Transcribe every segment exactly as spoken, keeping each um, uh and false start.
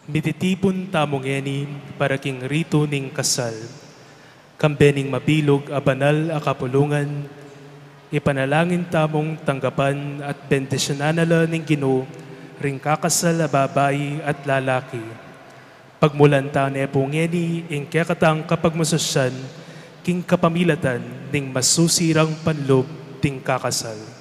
Mititipun tamu ngeni para king ritu ning kasal. Kambe ning mabilug a banal a kapulungan, ipanalangin tamung tanggapan at bendisyunan na la ning Ginu ring kakasal a babai at lalaki. Pagmulan ta ne pu ngeni ing kekatang kapagmasusyan king kapamilatan ning masusirang panlub ding kakasal.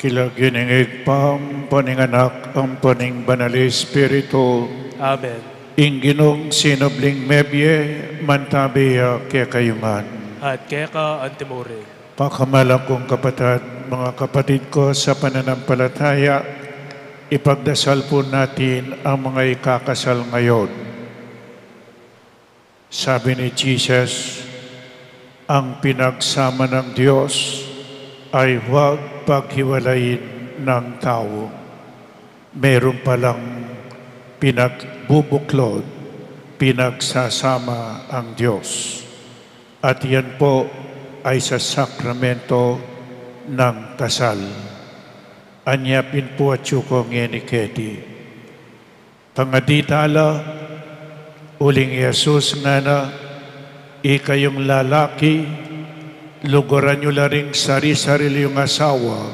King lagyu ning Ibpa, ampo ning Anak, ampo ning Banal Espiritu. Amen. Ing Ginung sinubling mebie, mantabi ya kekayu ngan. At keka antimurin. Pakamalan kung kapatad, mga kapatid ko sa pananampalataya, ipagdasal po natin ang mga ikakasal ngayon. Sabi ni Jesus, ang pinagsama ng Diyos ay huwag paghiwalayin ng tao. Meron palang pinagbubuklod, pinagsasama ang Diyos. At iyan po ay sa sakramento ng kasal. Anya pin po atyu ko ngeni keti. Pangadi tala, uling i Jesus ngana, ikayung lalaki, luguran yu la ring sari-sarili yung asawa,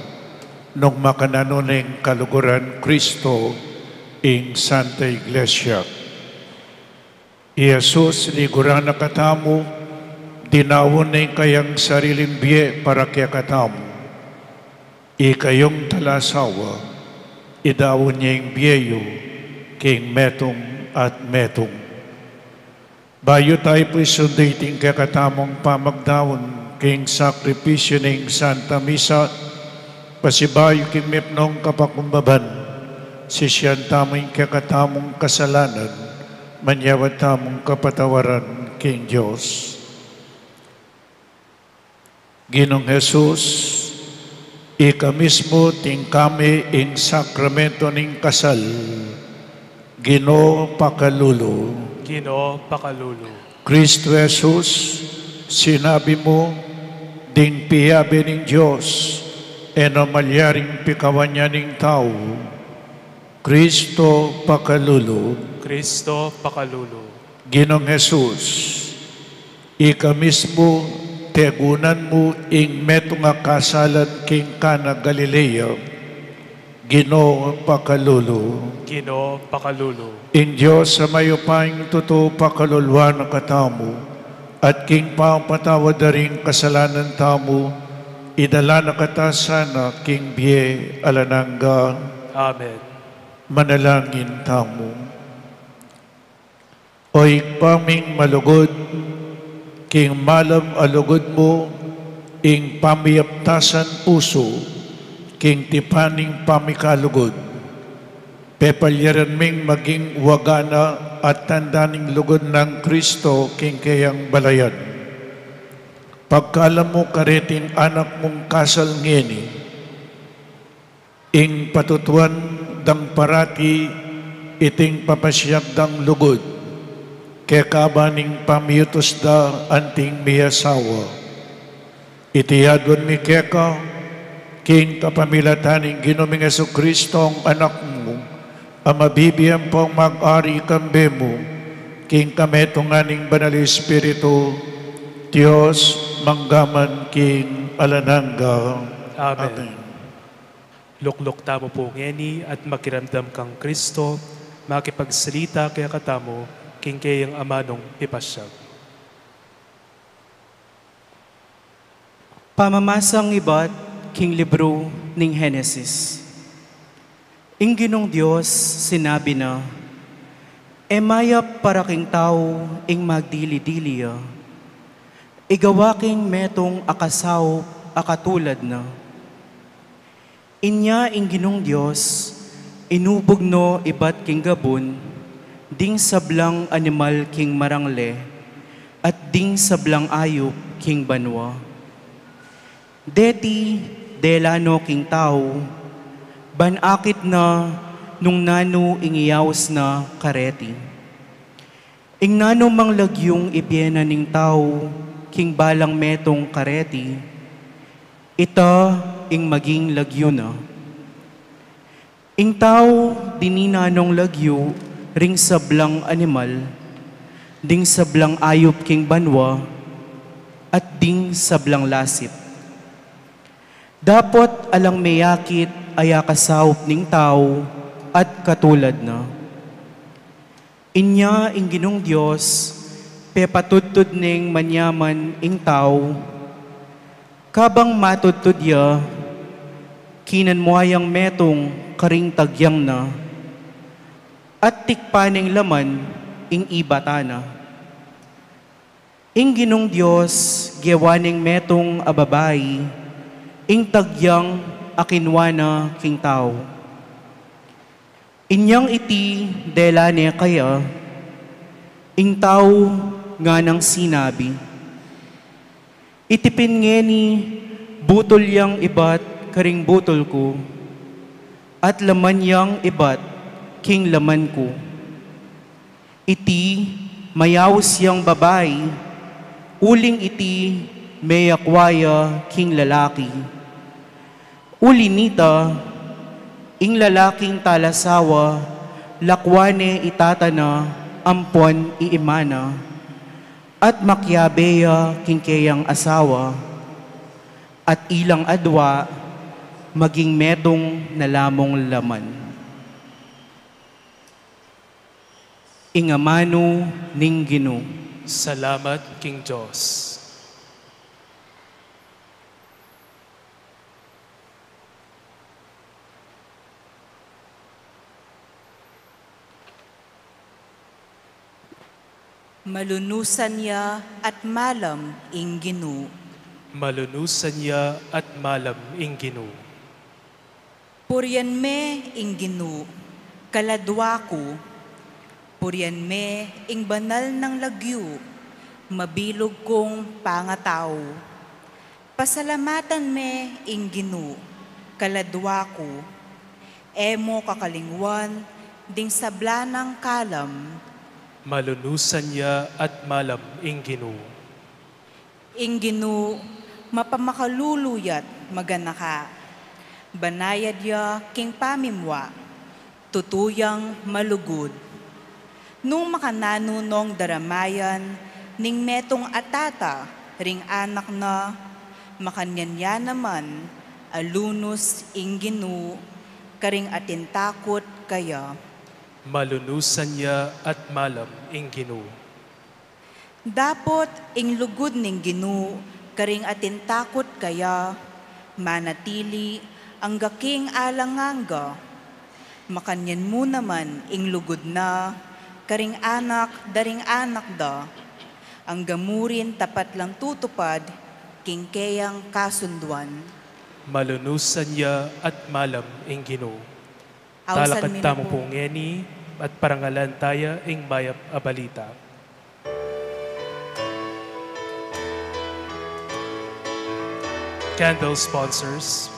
nung makananu ning kaluguran Kristo ing Santa Iglesia. I Jesus, liguran na katamu, dinaun ne ing kayang sariling bie para kekatamu. Ikayung talasawa, idaun ye ing bie yu king metung at metung. Bayu tayu pu isundu iting kekatamung pamagdaun king sakripisyu ning Santa Misa, pasibayu king mipnung kapakumbaban, sisian tamu ing kekatamung kasalanan, manyawad tamung kapatawaran king Dios. Ginung Jesus, ika mismu tingkami ing sakramento ning kasal, Ginu pakalulu. Ginu pakalulu. Kristu Jesus, sinabi mu, ding piabe ning Dios, e no malyaring pikawan ya ning tau. Kristu pakalulu. Kristu pakalulu. Ginung Jesus, ika mismu tegunan mu ing metung a kasalan king Cana Galilea, Ginu pakalulu. Ginu pakalulu. Ing Dios a mayupayang tutu pakaluluan na katamu, at king pamapatawad da ring kasalanan tamu, idala na kata sana king bie alang angga. Amen. Manalangin tamu. O Ibpa ming malugud, king malam a lugud mu, ing pamiyaptasan pusu, king tipan ning pamikalugud. Pepalyaran ming maging waga na at tanda ning lugud nang Kristo king keyang balayan. Pagkalam mu kareting anak mung kasal ngeni, ing patutuan dang parati iting papasiag dang lugud, kekaban ning pamiyutus da anting miyasawa. Iti aduan mi keka, king kapamilatan ning Ginu ming Jesucristo, Anak mu, a mabibie ampong mag-ari kambe mu, king kametungan ning Banal Espiritu, Dios, mangga man king alang angga. Amen. Amen. Lukluk tamu pu ngeni at makiramdam kang Kristo, makipagsalita kekatamu king keyang amanung pipasiag. Pamamasang ibat king libru ning Henesis. Ing Ginung Dios sinabi na, e mayap para king tau ing magdili-dili ya, igawa king metung a kasaup a katulad na. Inya ing Ginung Dios inubug no ibat king gabun ding sablang animal king marangle at ding sablang ayup king banua. Deti dela no king tau, ban akit na nung nanu ing iyaus na kareti. Ing nanu mang lagyung ibie na ning tau king balang metung kareti, ita ing maging lagyu na. Ing tau dininan nong lagyu ring sablang animal, ding sablang ayup king banua, at ding sablang lasip. Dapot alang meyakit a ya kasaup ning tau at katulad na. Inya ing Ginung Dios pepatudtud neng manyaman ing tau, kabang matudtud ya, Kinanua yang metung karing tagyang na, at tikpan neng laman ing ibatan na. Ing Ginung Dios gewa neng metung a babai, ing tagyang a kinua na king tau. Inyang iti dela ne kaya, ing tau nganang sinabi, "Iti pin ngeni butul yang ibat karing butul ku, at laman yang ibat king laman ku. Iti mayaus yang babai, uling iti meyakwa ya king lalaki." Uli nita, ing lalaking talasawa, lakwan ne i tata na ampon i ima na, at makiabe ya king keyang asawa, at ilang adua maging metung na lamung laman. Ing amanu ning Ginu. Salamat king Dios. Malunusan ya at malam ing Ginu. Malunusan ya at malam ing Ginu. Purian me ing Ginu, kaladua ku. Purian me ing banal nang lagyu, mabilug kung pangatau. Pasalamatan me ing Ginu, kaladua ku. E mo kakalingwan ding sabla nang kalam. Malunusan ya at malam ing Ginu. Ing Ginu, mapamakalulu ya't maganaka. Banayad ya king pamimwa, tutu yang malugud. Nung makananu nong daramayan ning metung a tata ring anak na, makanyan ya naman alunus ing Ginu karing atin takut kaya. Malunusan ya at malam ing Ginu. Dapot ing lugud ning Ginu karing atin takut kaya, manatili angga king alang angga. Makanyan mu naman ing lugud na karing anak da ring anak da, angga murin tapat lang tutupad king keyang kasunduan. Malunusan ya at malam ing Ginu. Ausan mi na. Talakad tamu pu ngeni at parangalan taya ing mayap a balita. Candle sponsors.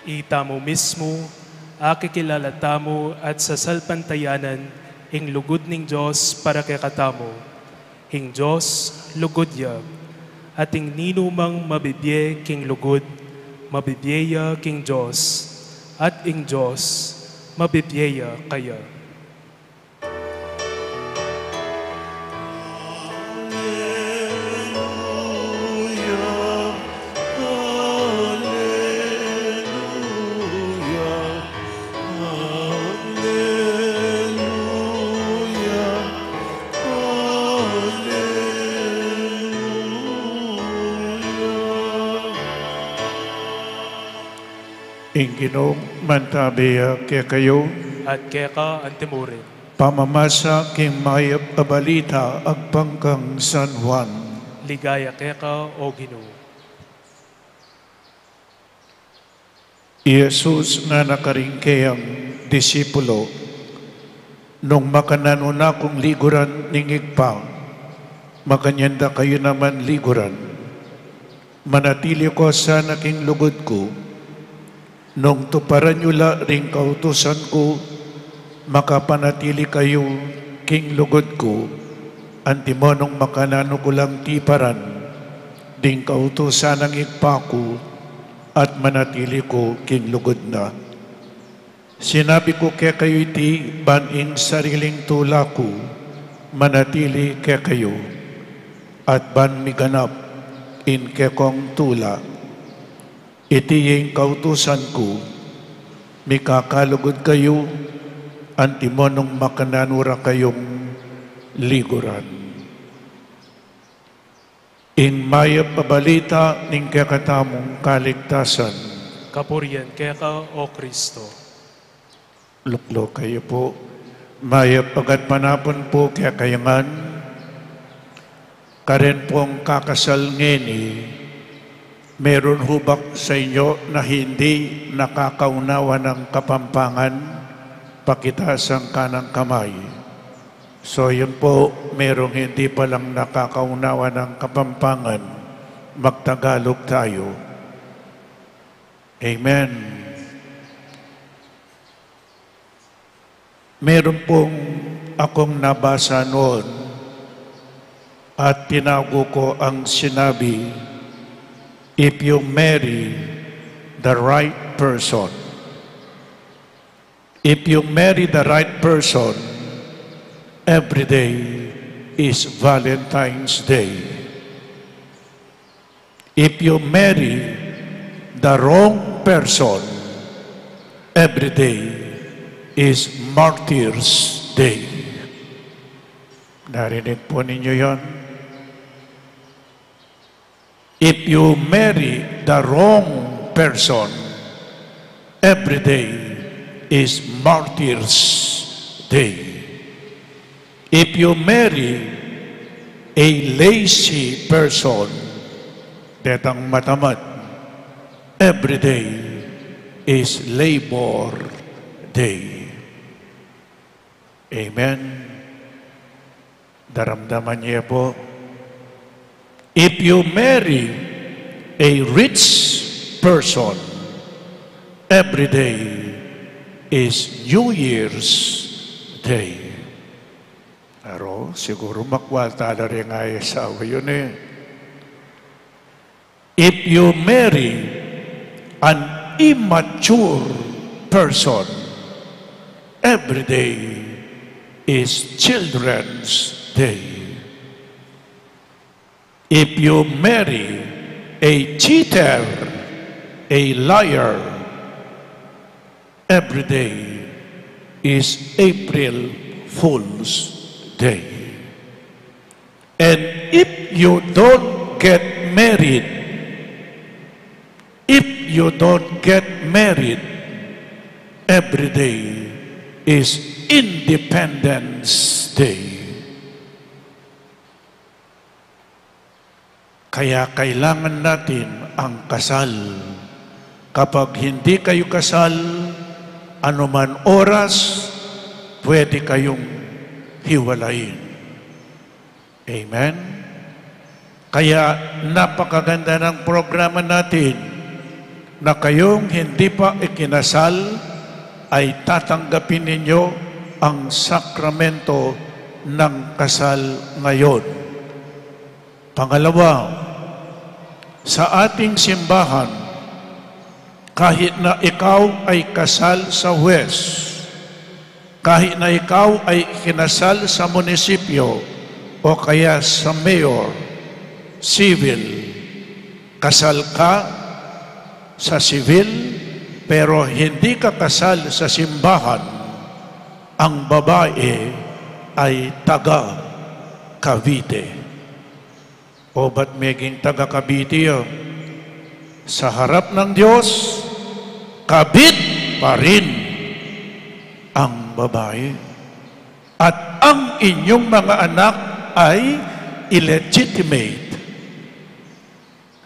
Itamu mismu, akikilala tamu at sasalpantayanan ing lugud ning Dios para kekatamu. Ing Dios, lugud ya, at ing ninumang mabibie king lugud, mabibie ya king Dios, at ing Dios, mabibie ya kaya. Ing Ginu mantabe ya kekayu. At keka antimurin. Pamamasa king mayap a balita agpang kang San Juan. Ligaya keka, O Ginu. I Jesus ngana karing keyang disipulo, "Nung makananu na kung liguran ning Ibpa, makanyan da kayu naman liguran. Manatili ko sana king lugud ku. Nung tuparan yu la ring kautusan ku, makapanatili kayu king lugud ku. Antimo nung makananu ku lang tiparan ding kautusan ning Ibpa ku, at manatili ku king lugud na. Sinabi ku kekayu iti ban ing sariling tula ku manatili kekayu, at ban miganap ing kekong tula. Iti ing kautusan ku, mikakalugud kayu, antimo nung makananu ra kayung liguran. Ing mayap a balita ning kekatamung kaligtasan. Kapurian keka, O Kristo. Lukluk kayu pu. Mayap a gatpanapun pu kekayu ngan. Karin pung kakasal ngeni, meron hu ba sa inyo na hindi nakakaunawa ng Kapampangan? Pakitaas ang kanang kamay. So, yun po, merong hindi palang nakakaunawa ng Kapampangan, magtagalog tayo. Amen. Meron pong akong nabasa noon at tinago ko ang sinabi, "If you marry the right person." If you marry the right person, every day is Valentine's Day. If you marry the wrong person, every day is Martyrs' Day. Narinig po ninyo yon? If you marry the wrong person, every day is Martyrs' Day. If you marry a lazy person, detang matamad, every day is Labor Day. Amen. Daramdaman niyo po. If you marry a rich person, every day is New Year's Day. Aro, siguro makwal tala rin nga e asawa yun e. If you marry an immature person, every day is Children's Day. If you marry a cheater, a liar, every day is April Fool's Day. And if you don't get married, if you don't get married, every day is Independence Day. Kaya kailangan natin ang kasal. Kapag hindi kayo kasal, anuman oras, pwede kayong hiwalayin. Amen? Kaya napakaganda ng programa natin na kayong hindi pa ikinasal ay tatanggapin ninyo ang sakramento ng kasal ngayon. Pangalawa, sa ating simbahan, kahit na ikaw ay kasal sa huwes, kahit na ikaw ay kinasal sa munisipyo o kaya sa mayor, civil, kasal ka sa civil pero hindi ka kasal sa simbahan, ang babae ay taga Cavite. O ba't meging taga Cavite ya? Sa harap ng Diyos, kabit pa rin ang babae. At ang inyong mga anak ay illegitimate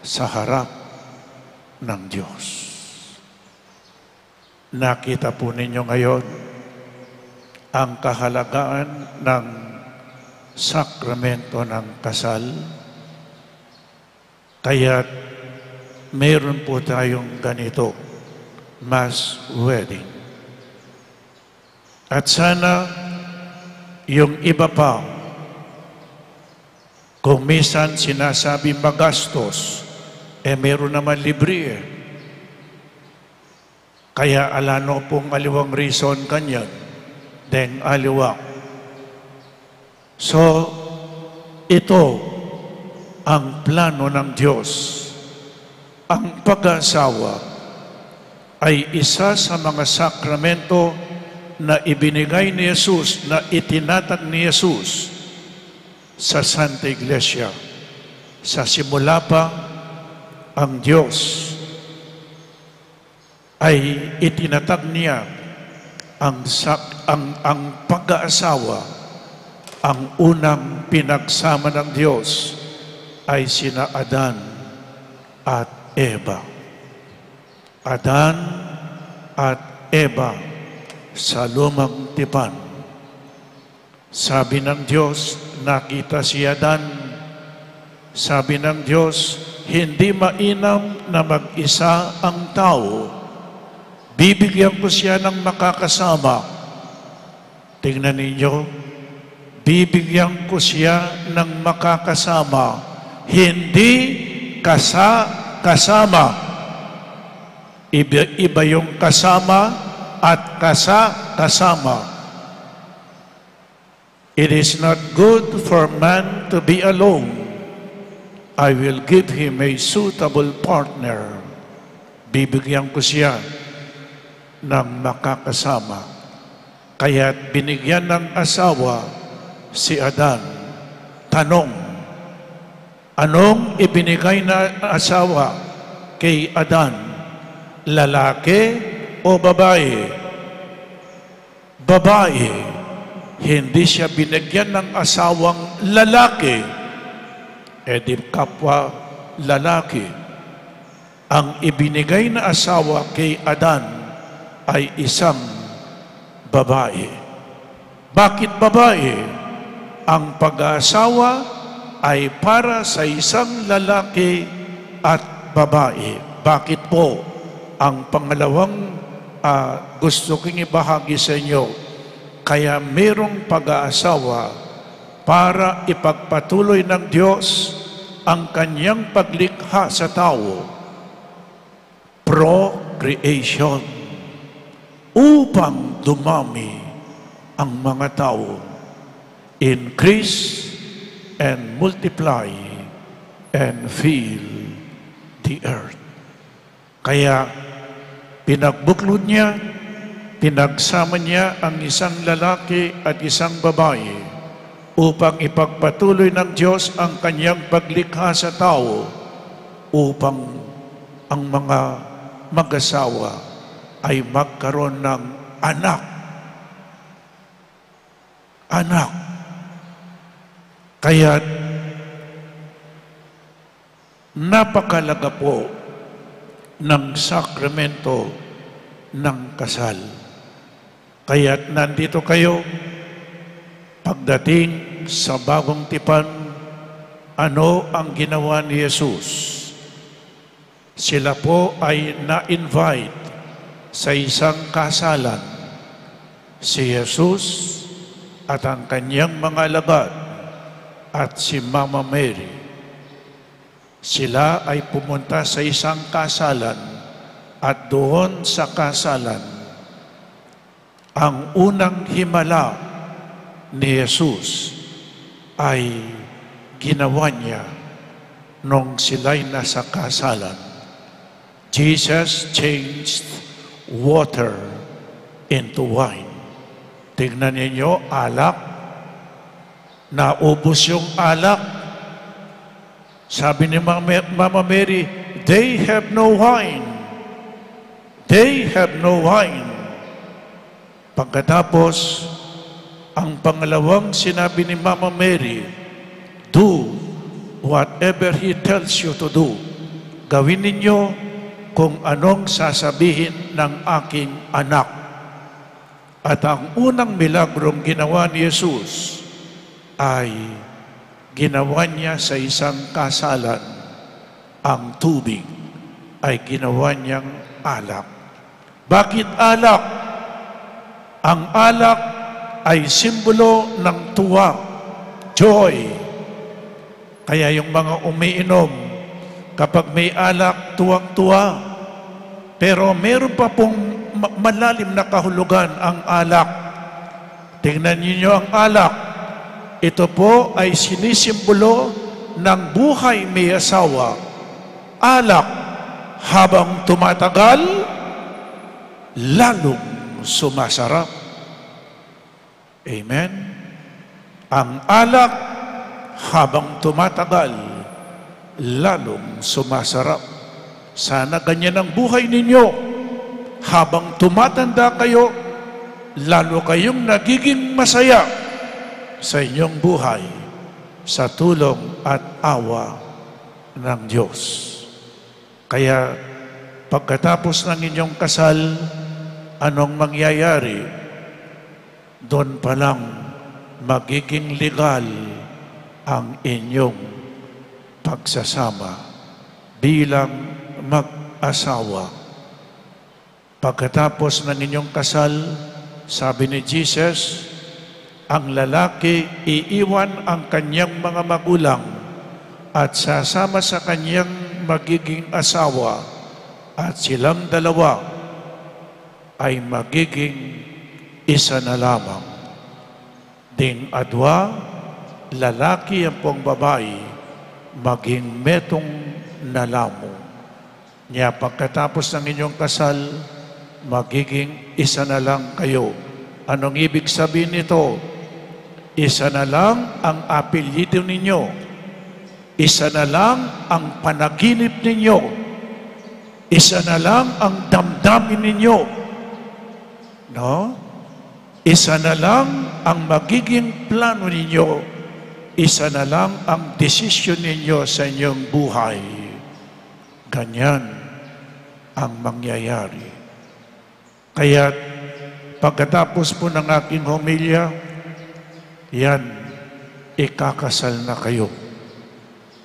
sa harap ng Diyos. Nakita po ninyo ngayon ang kahalagahan ng sakramento ng kasal. Kaya't meron po tayong ganito, mass wedding. At sana yung iba pa, kung minsan sinasabi magastos, eh meron naman libre eh. Kaya ala no pung aliwang reason kanyan, deng aliwa. So, ito ang plano ng Diyos. Ang pag-aasawa ay isa sa mga sakramento na ibinigay ni Jesus, na itinatag ni Jesus sa Santa Iglesia. Sa simula pa, ang Diyos ay itinatag niya ang sak-, ang, ang pag-aasawa. Ang unang pinagsama ng Diyos ay sina Adan at Eva. Adan at Eva sa Lumang Tipan. Sabi ng Diyos, nakita si Adan. Sabi ng Diyos, "Hindi mainam na mag-isa ang tao. Bibigyan ko siya ng makakasama." Tingnan ninyo, "Bibigyan ko siya ng makakasama." Hindi kasa-kasama. Iba, iba yung kasama at kasa-kasama. "It is not good for man to be alone. I will give him a suitable partner." Bibigyan ko siya ng makakasama. Kaya't binigyan ng asawa si Adan. Tanong, anong ibinigay na asawa kay Adan? Lalaki o babae? Babae. Hindi siya binigyan ng asawang lalaki. E di kapwa lalaki. Ang ibinigay na asawa kay Adan ay isang babae. Bakit babae? Ang pag-aasawa ay para sa isang lalaki at babae. Bakit po? Ang pangalawang, ah, gusto kong ibahagi sa inyo, kaya merong pag-aasawa para ipagpatuloy ng Diyos ang kanyang paglikha sa tao. Procreation, upang dumami ang mga tao. Increase and multiply and fill the earth. Kaya pinagbuklod niya, pinagsama niya ang isang lalaki at isang babae upang ipagpatuloy ng Diyos ang kanyang paglikha sa tao, upang ang mga mag-asawa ay magkaroon ng anak. Anak. Kaya napakalaga po ng sakramento ng kasal. Kaya't nandito kayo, pagdating sa bagong tipan, ano ang ginawa ni Jesus? Sila po ay na-invite sa isang kasalan. Si Jesus at ang kanyang mga alagad at si Mama Mary. Sila ay pumunta sa isang kasalan at doon sa kasalan, ang unang himala ni Jesus ay ginawa niya nung sila'y nasa kasalan. Jesus changed water into wine. Tingnan ninyo, alak. Naubos yung alak. Sabi ni Mama, Mama Mary, "They have no wine. They have no wine." Pagkatapos, ang pangalawang sinabi ni Mama Mary, "Do whatever he tells you to do." Gawin ninyo kung anong sasabihin ng aking anak. At ang unang milagrong ginawa ni Jesus ay ginawa niya sa isang kasalan, ang tubig ay ginawa niyang alak. Bakit alak? Ang alak ay simbolo ng tuwa, joy. Kaya yung mga umiinom, kapag may alak, tuwang-tuwa. Pero meron pa pong ma-, malalim na kahulugan ang alak. Tingnan ninyo ang alak. Ito po ay sinisimbolo ng buhay may asawa. Alak, habang tumatagal, lalong sumasarap. Amen? Ang alak, habang tumatagal, lalong sumasarap. Sana ganyan ang buhay ninyo. Habang tumatanda kayo, lalo kayong nagiging masaya sa inyong buhay sa tulong at awa ng Diyos. Kaya pagkatapos ng inyong kasal, anong mangyayari? Doon pa lang magiging legal ang inyong pagsasama bilang mag-asawa. Pagkatapos ng inyong kasal, sabi ni Jesus, ang lalaki iiwan ang kanyang mga magulang at sasama sa kanyang magiging asawa, at silang dalawa ay magiging isa na lamang. Ding adwa, lalaki ampong babai, maging metung na la mu. Nya pagkatapos ng inyong kasal, magiging isa na lang kayo. Anong ibig sabihin nito? Isa na lang ang apelyido ninyo. Isa na lang ang panaginip ninyo. Isa na lang ang damdamin ninyo. No? Isa na lang ang magiging plano ninyo. Isa na lang ang desisyon ninyo sa inyong buhay. Ganyan ang mangyayari. Kaya pagkatapos po ng aking homilya, yan, ikakasal na kayo.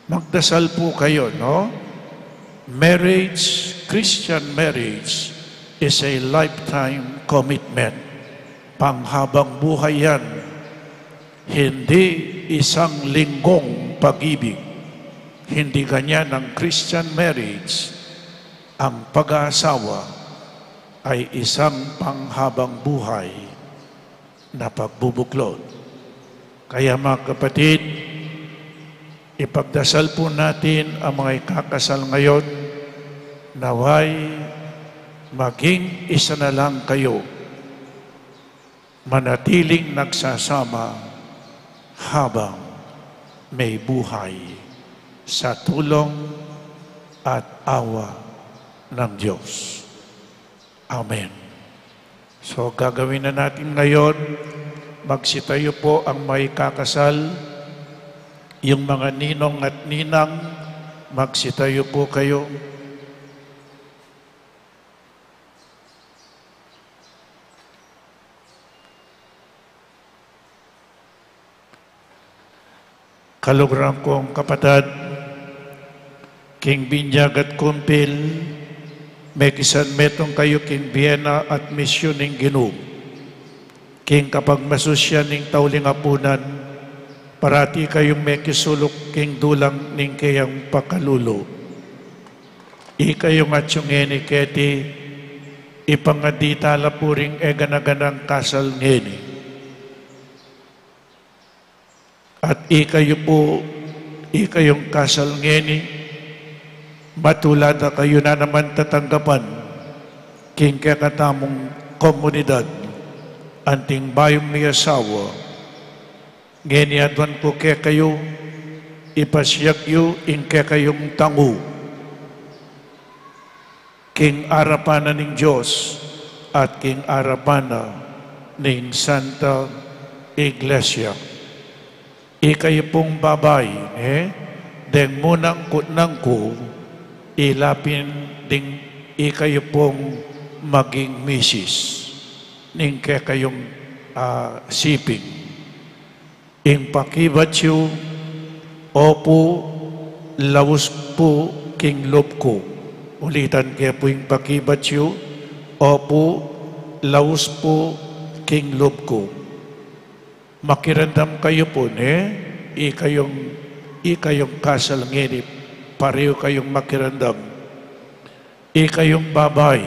Magdasal po kayo, no? Marriage, Christian marriage, is a lifetime commitment. Panghabang buhay yan. Hindi isang linggong pag-ibig. Hindi ganyan ang Christian marriage. Ang pag-aasawa ay isang panghabang buhay na pagbubuklod. Kaya, mga kapatid, ipagdasal po natin ang mga ikakasal ngayon, nawa'y maging isa na lang kayo, manatiling nagsasama habang may buhay sa tulong at awa ng Diyos. Amen. So, gagawin na natin ngayon, magsitayo po ang mga ikakasal, yung mga ninong at ninang, magsitayo po kayo. Kaluguran kung kapatad, king binyag at kumpil, mekisanmetung kayu king bie na at misyu ning Ginu. King kapagmasusyan ning tauling apunan, parati kayung mekisuluk king dulang ning keyang pakalulu. Ikayung atyu ngeni keti, ipangaditala pu ring e gana-ganang kasal ngeni. At ikayu pu, ikayung kasal ngeni, matula da kayu na naman tatanggapan king kekatamung komunidad, anting bayung miyasawa. Ngeni aduan ku kekayu, ipasiag yu ing kekayung tangu king arapan na ning Dios at king arapan na ning Santa Iglesia. Ikayu pung babai, e, deng munang kutnan ku, ila pin ding ikayu pung maging misis ning kekayung, a, siping. Ing pakibat yu, opu, laus pu king lub ku. Ulitan ke pu, ing pakibat yu, opu, laus pu king lub ku. Makiramdam kayu pu, ne? Ikayung, ikayung kasal ngeni, parehu kayung makiramdam. Ikayung babai,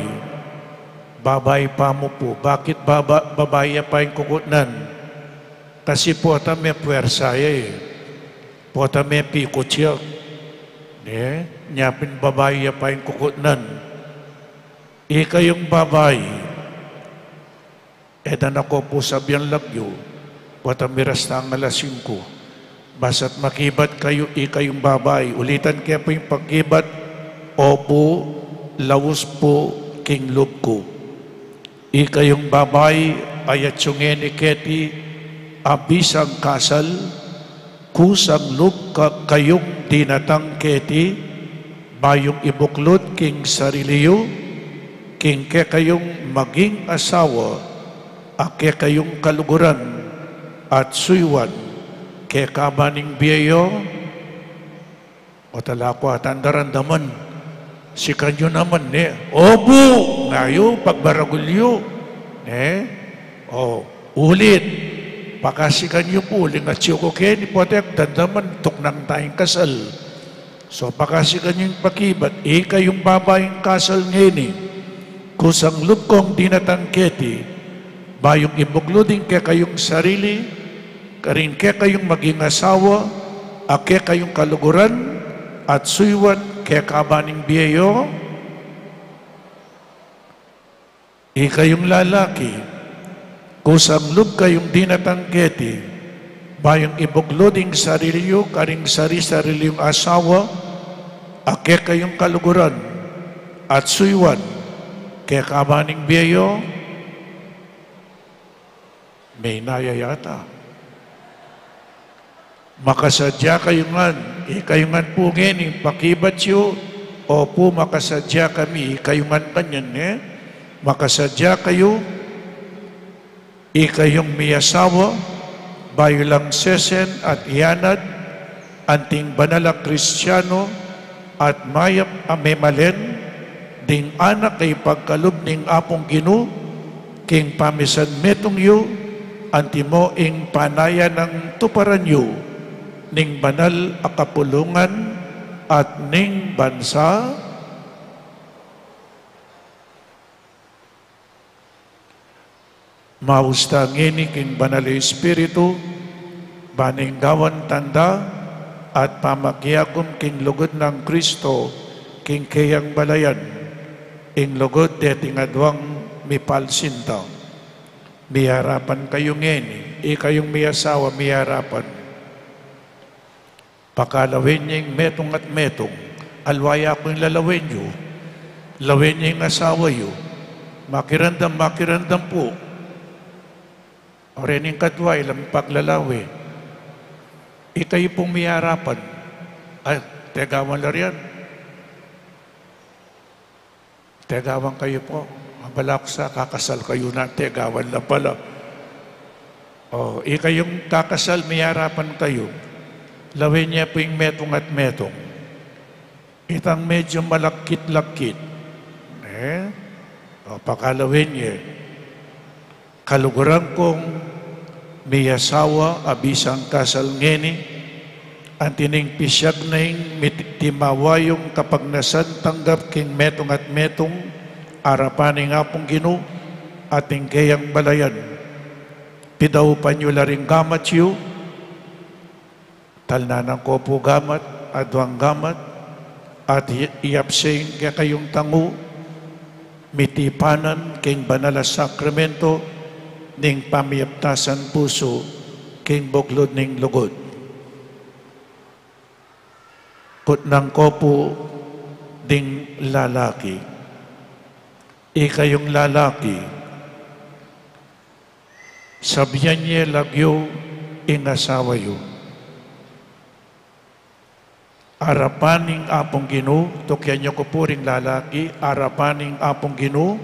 Babai pa mu pu. Bakit baba-, babai ya pa ing kukutnan? Kasi pota me puersa ya e. Pota me pikut ya. Ne? Nya pin babai ya pa ing kukutnan. Ikayung babai, e da na ko pu sabian lagyu, pota miras tang alas singku. Basta't makibat kayu, ikayung babai, ulitan ke pu ing pakibat, o pu, laus pu king lub ku. Ikayung babai, ayat yu ngeni keti, a bisang kasal, kusang lub ka kayung dinatang keti, bayung ibuklud king sarili yu, king kekayung maging asawa, a kekayung kaluguran, at suyuan, kekaba ning bie yu. O tala ku atan daramdaman. Sikan yu naman, ne? Opu! Ngayu, pagbaragul yu. Ne? O, ulit. Pakasikan yu pu, uling atyu ku keni, pota e ku daramdaman, tuknang tayung kasal. So, pakasikan yu ing pakibat, ikayung babaing kasal ngeni, kusang lub kung dinatang keti, bayung ibuklud ing kekayung sarili, karing kekayung maging asawa, a kekayung kaluguran, at suyuan kekaba ning bie yu. Ikayung lalaki, kusang lub kayung dinatang keti, bayung ibuklud ing sarili yu, karing sari-sarili yung asawa, a kekayung kaluguran, at suyuan kekaba ning bie yu. Menaya yata. Makasadya kayu ngan, ikayu ngan pu ngeni pakibat yu, opu, makasadya kami, ikayu ngan kanyan, ne? Makasadya kayu, ikayung miyasawa, bayu lang sesen at iyanad, anting banal a Kristiano, at mayap a memalen, ding anak a ipagkalub ning Apung Ginu, king pamisan metung yu, antimo ing panaya nang tuparan yu, ning banal a kapulungan, at ning bansa. Maus ta ngeni king Banal a Espiritu, ban ing gawan tanda at pamakiagum king lugud nang Kristo, king keyang balayan, ing lugud deting aduang mipalsinta. Miyarapan kayu ngeni, ikayung miyasawa, miyarapan. Pakalawen ye ing metung at metung. Alwa ya ku ing lalawen yu. Lawen ye ing asawa yu. Makiramdam, makiramdam pu. O reni ing kadwa, ilang paglalawe. Ikayu pung miyarapan. Ay, tegawan la riyan. Tegawan kayu pu. Abala ku sa kakasal kayu na, tegawan la pala. O, ikayung kakasal, miyarapan kayu. Lawen ye pu ing metung at metung. Itang medyu malakit-lakit. E? O, pakalawen ye. Kaluguran kung miyasawa a bisang kasal ngeni, anti ning pisyag na ing mitimawa yung kapagnasan tanggap king metung at metung, arapan ning Apung Ginu, at ing keyang balayan. Pidaupan yu la ring gamat yu, Talnan ko pu gamat, aduang gamat, at i-, iyapse ing kekayung tangu, mitipanan king banal a sakramento ning pamiyaptasan pusu king buklud ning lugud. Kutnan ko pu ding lalaki. Ikayung lalaki, sabian ye lagyu ing asawa yu. Arapan ning Apung Ginu, tukian yu ku pu ring lalaki, arapan ning Apung Ginu,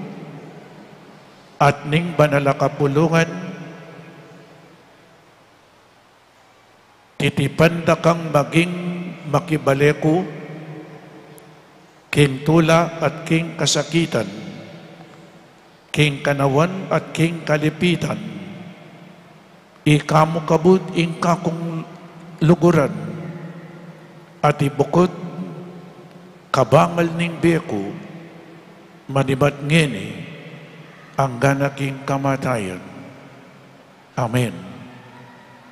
at ning banal a kapulungan, titipan da kang maging makibaleku king tula at king kasakitan, king kanawan at king kalipitan. Ika mu kabud ing kakung luguran, at ibukut kabangal ning bie ku, manibat ngeni, angga na king kamatayan. Amen.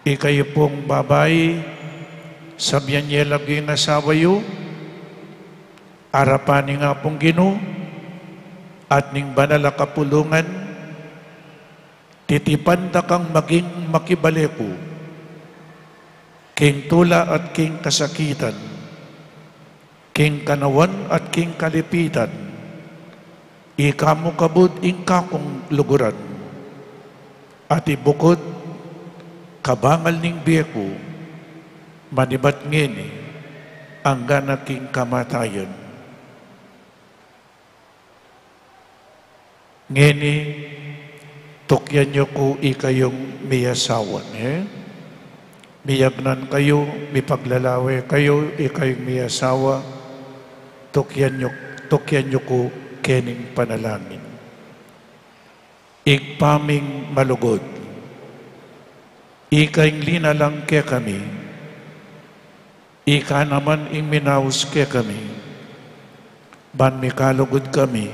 Ikayu pung babai, sabian ye lagyu ing asawa yu, arapan ning Apung Ginu at ning banal a kapulungan, titipan da kang maging makibaleku king tula at king kasakitan, king kanawan at king kalipitan. Ika mu kabud ing kakung luguran, at ibukud kabangal ning bie ku, manibat ngeni angga na king kamatayan. Ngeni, tukyan yu ku ikayung miyasawa, ne? Miyagnan kayu, mipaglalawe kayu, ikayung miyasawa, tukyan yu, tukyan yu ku kening panalangin. Ibpa ming malugud, ika ing linalang kekami, ika naman ing minaus kekami, ban mikalugud kami,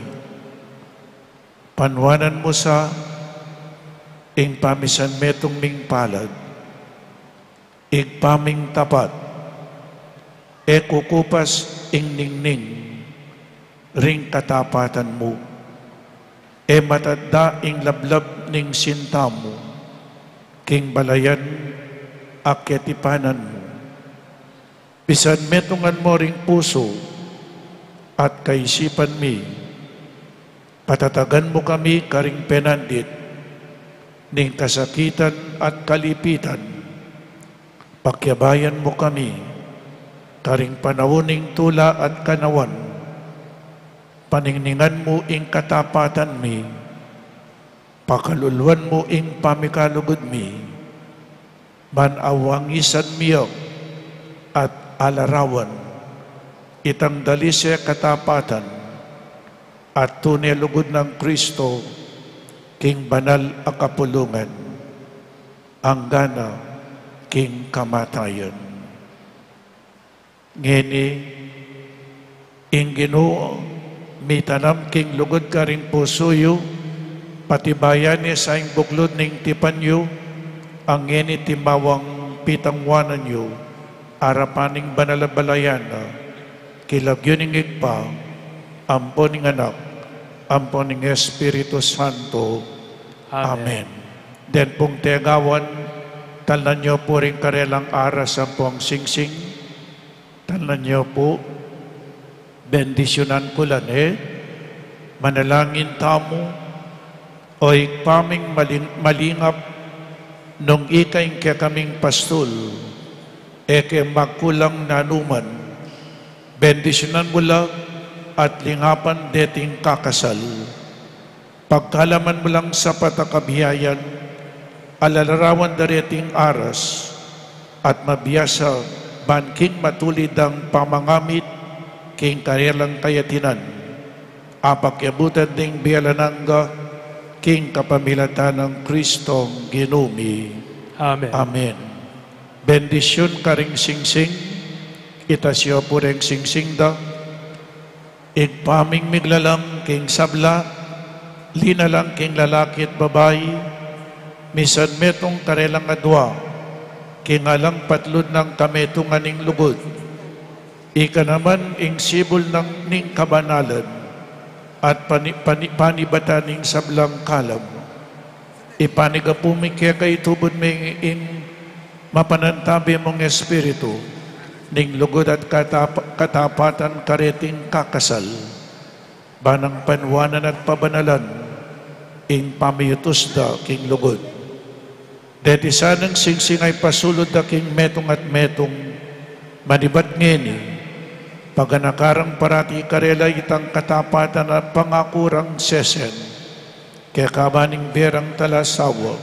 panuanan mu sa ing pamisanmetung ming palad. Ibpa ming tapat, e kukupas ing ningning ring katapatan mu, e matadda ing lablab ning sinta mu king balayan a ketipanan mu. Pisanmetungan mu ring pusu at kaisipan mi, patatagan mu kami karing penandit ning kasakitan at kalipitan, pakiabayan mu kami karing panaun ning tula at kanawan, paningningan mu ing katapatan mi, pakaluluan mu ing pamikalugud mi, ban awangisan mi at alarawan itang dalise katapatan at tune lugud nang Kristo king banal a kapulungan, angga na king kamatayan. Ngeni, ing Ginu mitanam king lugud karing pusu yu, patibayan ne sa ing buklud ning tipan yu, a ngeni timawang pitanguanan yu, arapan ning banal a balayan na, king lagyu ning Ibpa, ampo ning Anak, ampo ning Espiritu Santo. Amen. Amen. Den pung tegawan, talnan yu pu ring karelang aras ampong singsing. Talnan yu pu, bendisyunan ku la ne. Manalangin tamu. O Ibpa ming maling-, malingap, nung ika ing kekaming pastul, e ke magkulang nanuman, bendisyunan mu la at lingapan deting kakasal. Pagkalaman mu lang sapat a kabiayan, alalarawan da reting aras, at mabiasa ban king matulid dang pamangamit king karelang kayatinan, apakiabutan ding bie alang angga, king kapamilatan nang Kristong Ginu mi. Amen. Amen. Bendisyun karing singsing, itas yu pu reng singsing da. Ibpa ming miglalang king sabla, linalang king lalaki at babai, misan metung karelang adua, king alang patlud nang kametungan ning lugud. Ika naman ing sibul nang ning kabanalan, at pani-, pani-, panibatan ning sablang kalam. Ipanigapu mi keka, itubud mi ing mapanantabe mung Espiritu, ning lugud at katap-, katapatan kareting kakasal, ban nang panuanan at pabanalan ing pamiutus da king lugud. Deti sanang singsing a ipasulud da king metung at metung, manibat ngeni, paganaka rang parati karela itang katapatan a pangaku rang sesen, keka ban ing bie rang talasawa,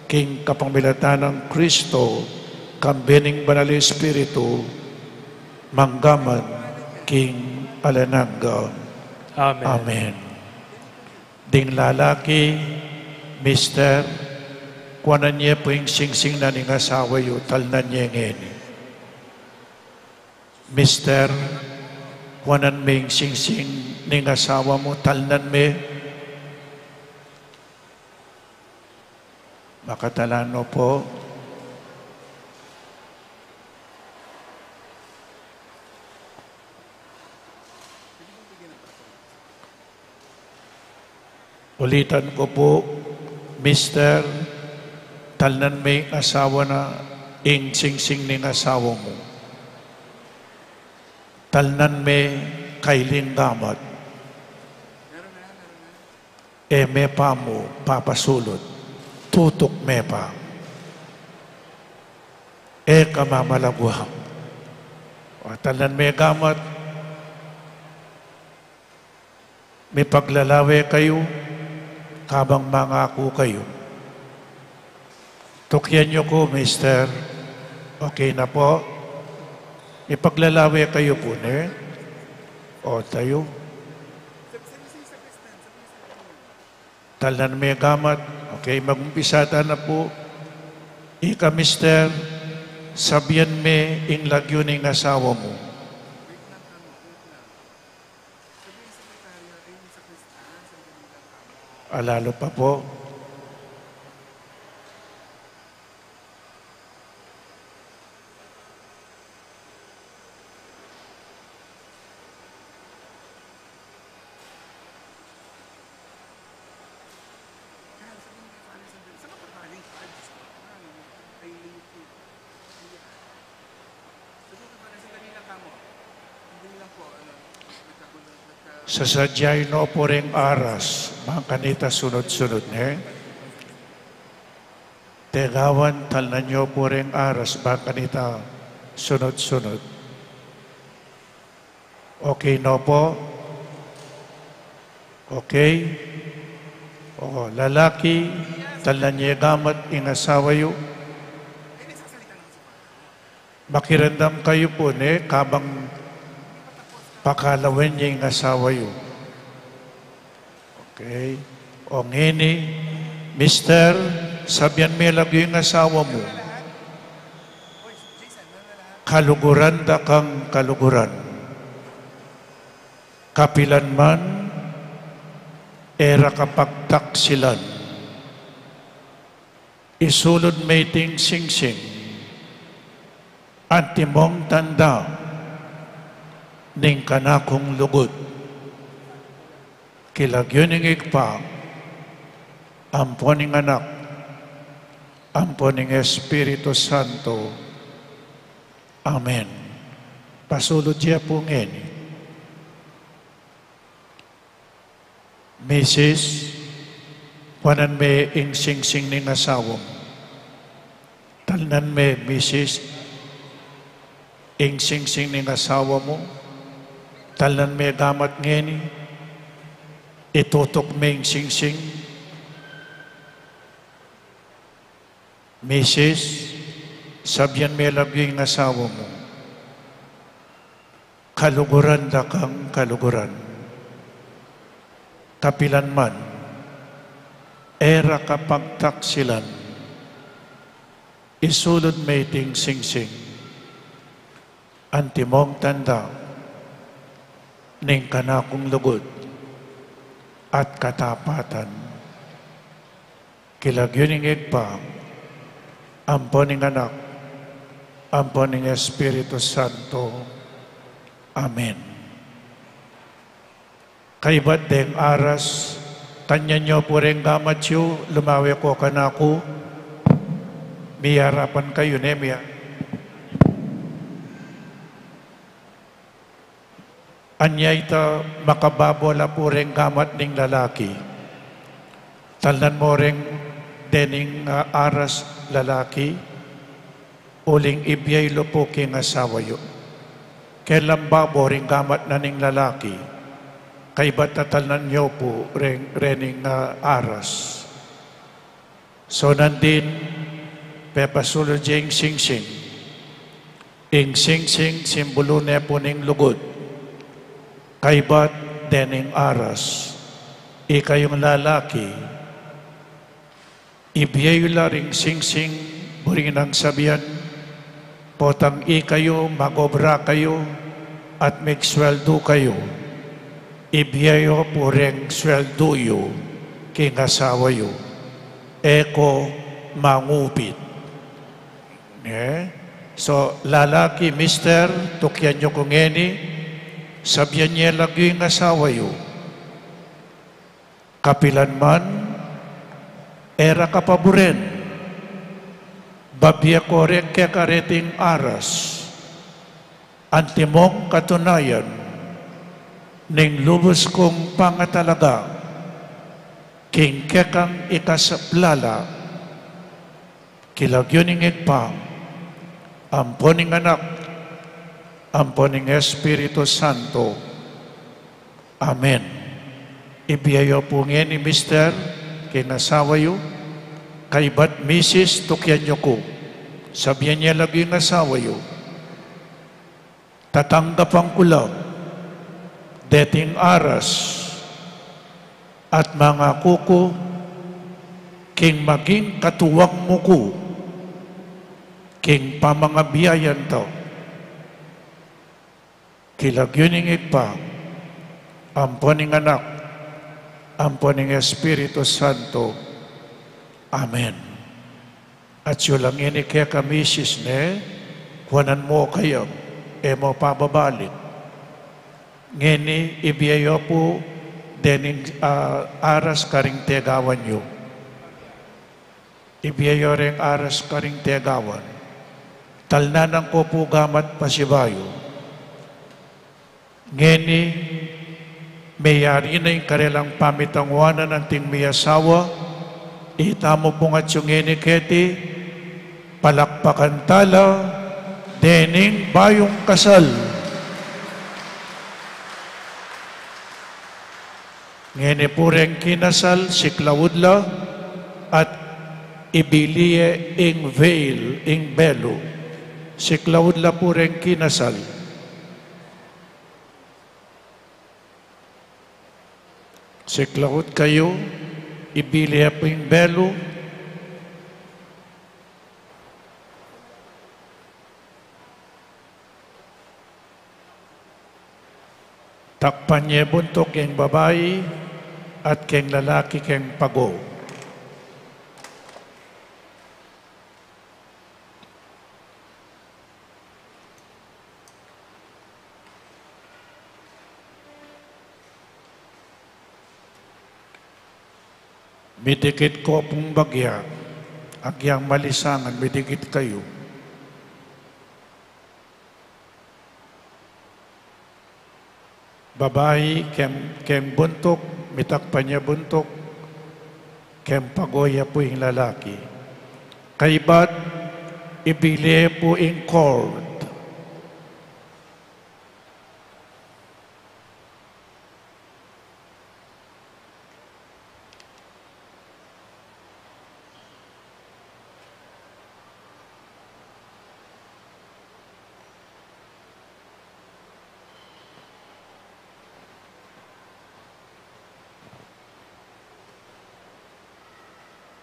king kapamilatan nang Kristo, kambe ning Banal Espiritu, mangga man king alang angga. Amen. Amen. Ding lalaki, mister, kuanan ye pu ing singsing na ning asawa yu, talnan ye ngeni. Mister, kuanan me ing singsing ning asawa mu, talnan me. Makatalan no po. Ulitan ku pu, Mister, talnan me ing asawa na, ing singsing ning asawa mu. Talnan me kailing gamat. E me pa mu papasulut, tutuk me pa. E ka mamalaguang. O, talnan me gamat. Mipaglalawe kayu kabang mangaku kayu. Tukian yu ku, Mister. Okay na po. Mipaglalawe kayu pu, ne? O, tayu. Talnan me gamat. Okay, mag-umpisa ta na pu. Ika, Mister, sabian me ing lagyu ning asawa mu. Alalu pa po. Sasadyain no pu reng aras, bang kanita sunud-sunud, ne? Tegawan, talnan yu pu reng aras, bang kanita sunud-sunud. Okay no po? Okay. O, lalaki, talnan ye gamat ing asawa yu. Makiramdam kayu pu, ne, kabang pakalawen ye ing asawa yu. Okay. O ngeni, Mister, sabian me lagyu ing asawa mu. Kaluguran da kang kaluguran. Kapilan man, e ra ka pagtaksilan. Isulud me iting singsing, antimong tanda ning kanakung lugud. King lagyu ning Ibpa, ampo ning Anak, ampo ning Espiritu Santo. Amen. Pasulud ye pu ngeni. Misis, kuanan me ing singsing ning asawa mu. Talnan me, Misis, ing singsing ning asawa mu. Talnan me gamat ngeni. Itutuk me ing singsing. Misis, sabian me lagyu ing asawa mu. Kaluguran da kang kaluguran. Kapilan man, e ra ka pagtaksilan. Isulud me iting singsing, antimong tanda ning kanakung lugud at katapatan. King lagyu ning Ibpa, ampo ning Anak, ampo ning Espiritu Santo. Amen. Kaybat deng aras, tanyan yu pu reng gamat yu, lumawe ko kanaku. Miyarapan kayu, ne, miya. Anya ita makababo la pu reng gamat ning lalaki. Talnan mo reng dening, ah, aras, lalaki, uling ibie yu la pu king asawa yu. Kelang babo ring gamat na ning lalaki, kaybat tatalnan yu pu reng, rening, ah, aras. Sonandin, pepasulud ye ing singsing. Ing singsing simbulu ne pu ning lugud. Kaybat dening aras, ikayung lalaki, ibie yu la ring singsing, buri nang sabian, potang ikayu mag-obra kayu at migsweldu kayu, ibie yu pu reng sweldu yu king asawa yu. E ko mangupit. Ne? So, lalaki, mister, tukian yu ku ngeni, sabian ye lagyu ing asawa yu. Kapilan man e ra kapaburen, babie ko reng keka reting aras, antimong katunayan ning lubus kung pangatalaga king kekang ikasaplala, king lagyu ning Ibpa, ampo ning Anak, ampo ning Espiritu Santo. Amen. Ibie yu pu ngeni, mister, king asawa yu, kaybat misis, tukian yu ku. Sabian ye lagyu ing asawa yu. Tatanggapan ku la deting aras at mangaku ku king maging katuwang mu ku king pamangabiayan ta. King lagyu ning Ibpa, ampo ning Anak, ampo ning Espiritu Santo. Amen. At yu lang ini keka misis ne, kuanan mu kaya, e mu pababalik. Ngeni, ibie yu pu dening, ah, aras karing tegawan yu. Ibie yu reng aras karing tegawan. Talnan ku pu gamat pasibayu. Ngeni, meyari na ing karelang pamitanguanan anting miasawa, itamu pung atyu ngeni keti, palakpakan tala dening bayung kasal. Ngeni pu reng kinasal, siklaud la at ibili ye ing veil, ing belu. Siklaud la pu reng kinasal. Siklaud kayu, ibili ye pu ing belu. Takpan ye buntuk king babai at king lalaki king pago. Midikit ko pung bagya, agyang malisangan, midikit kayu. Babai, king, king buntuk, mitakpan ya buntuk, king pago ya pu ing lalaki. Kaybat, ibili ye pu ing cord.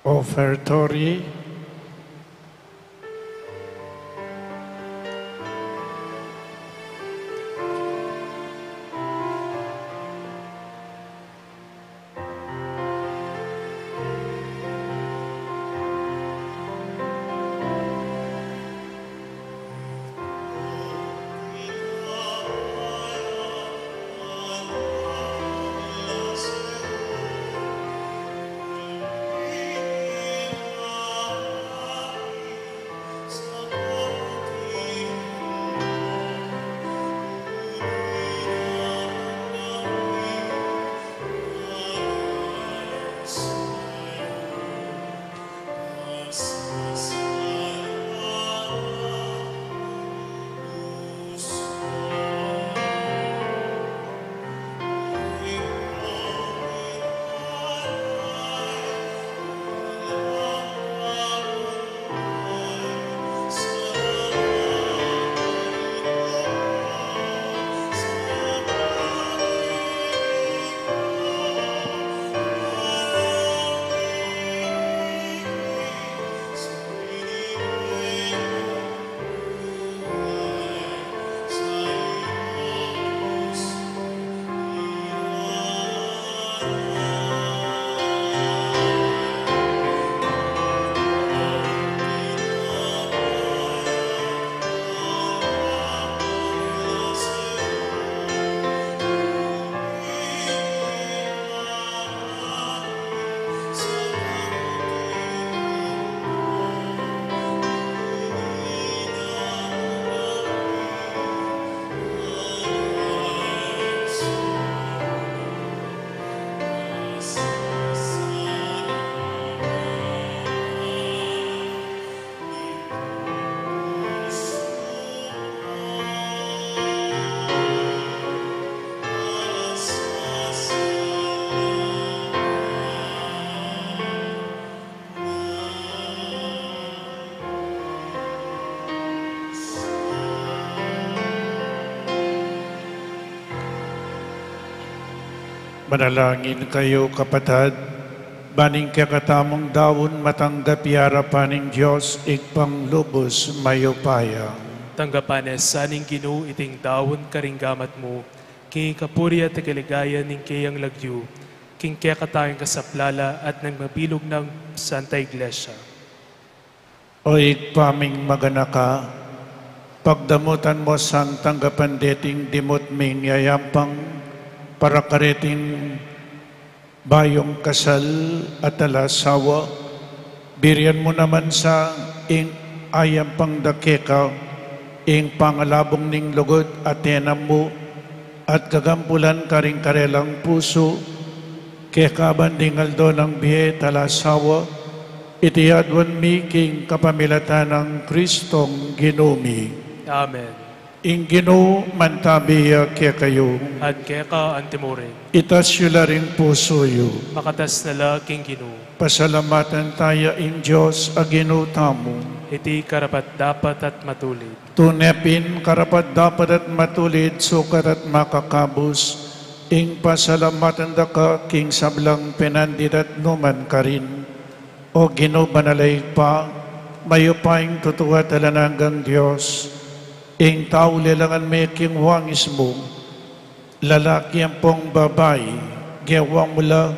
Offertory. Manalangin kayu, kapatad, ban ing kekatamung daun matanggap ya arapan ning Dios, Ibpang lubus mayupaya. Tanggapan na sa ning Ginu iting daun karing gamat mu, king ikapuri at ikaligayan ning keyang lagyu, king kekatang kasaplalan at ning mabilug nang Santa Iglesia. O Ibpa ming maganaka, pagdamutan mu sang tanggapan deting dimut ming yayampang para kareting bayung kasal at ala asawa, birian mu naman sa ing ayampang da keka, ing pangalabung ning lugud a tenam mu, at gagampulan karing karelang pusu, keka ban ding aldo nang bie at ala asawa, iti aduan mi king kapamilatan nang Kristong Ginu mi. Amen. Ing Ginu mantabi ya kekayu. At keka antimurin. Itas yu la ring pusu yu. Makatas na la king Ginu. Pasalamatan taya ing Dios a Ginu tamu. Iti karapat-dapat at matulid. Tune pin karapat-dapat at matulid, sukat at makakabus, ing pasalamatan da ka king sablang penandit at numan karin, O Ginu, banal a Ibpa, mayupayang tutu at alang anggang Dios. Ing tau lelangan me king wangis mu, lalaki ampong babai, gewa mu la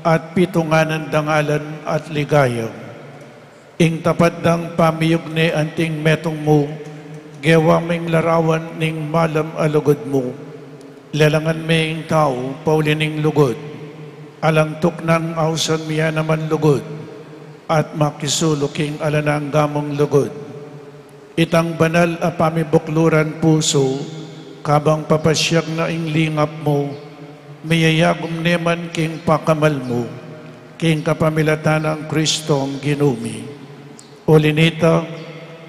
at pitunganan dangalan at ligaya. Ing tapat dang pamiyugne anting metung mu, gewa ming larawan ning malam a lugud mu. Lelangan me ing tau pauli ning lugud. Alang tuknang ausan mi ya naman lugud, at makisulu king alang angga mung lugud. Itang banal a pamibukluran pusu, kabang papasiag na ing lingap mu, miyayagum ne man king pakamal mu, king kapamilatan nang Kristong Ginu mi. Uli nita,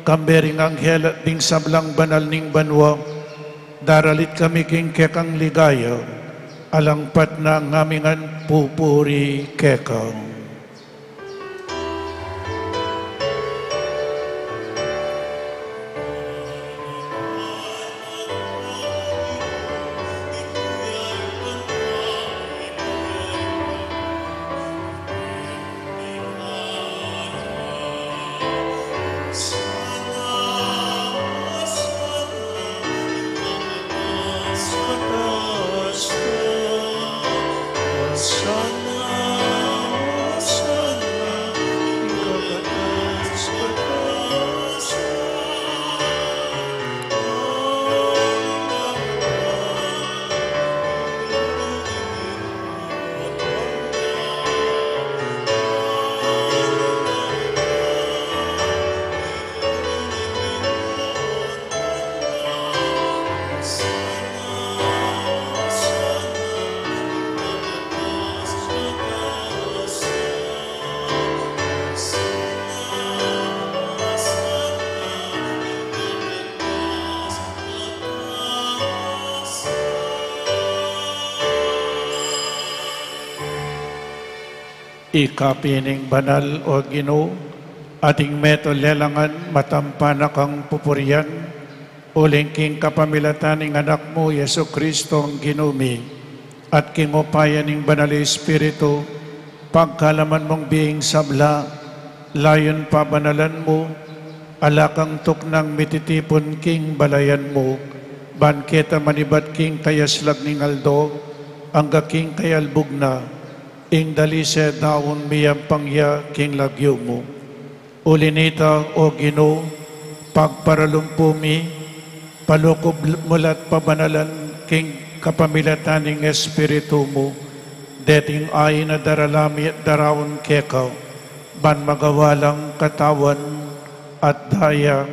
kambe ring anghel at ding sablang banal ning banua, daralit kami king kekang ligaya, alang patna ngaming pupuri keka. Ika pin ing banal, o Ginu, at ing metung lelangan matampa na kang pupurian, uling king kapamilatan ning Anak mu, Jesu Kristong Ginu mi, at king upaya ning Banal a Espiritu, pagkalaman mung bie ing sabla, layun pabanalan mu, ala kang tuknang mititipun king balayan mu, ban keta manibat king kayaslag ning aldo, angga king kayalbug na, ing dalise daun miyampang ya king lagyu mu. Uli nita, o Ginu, pagparalumpu mi, palukuban mu la't pabanalan king kapamilatan ning Espiritu mu, deting ain a darala mi at daraun keka, ban magawa lang katawan at daya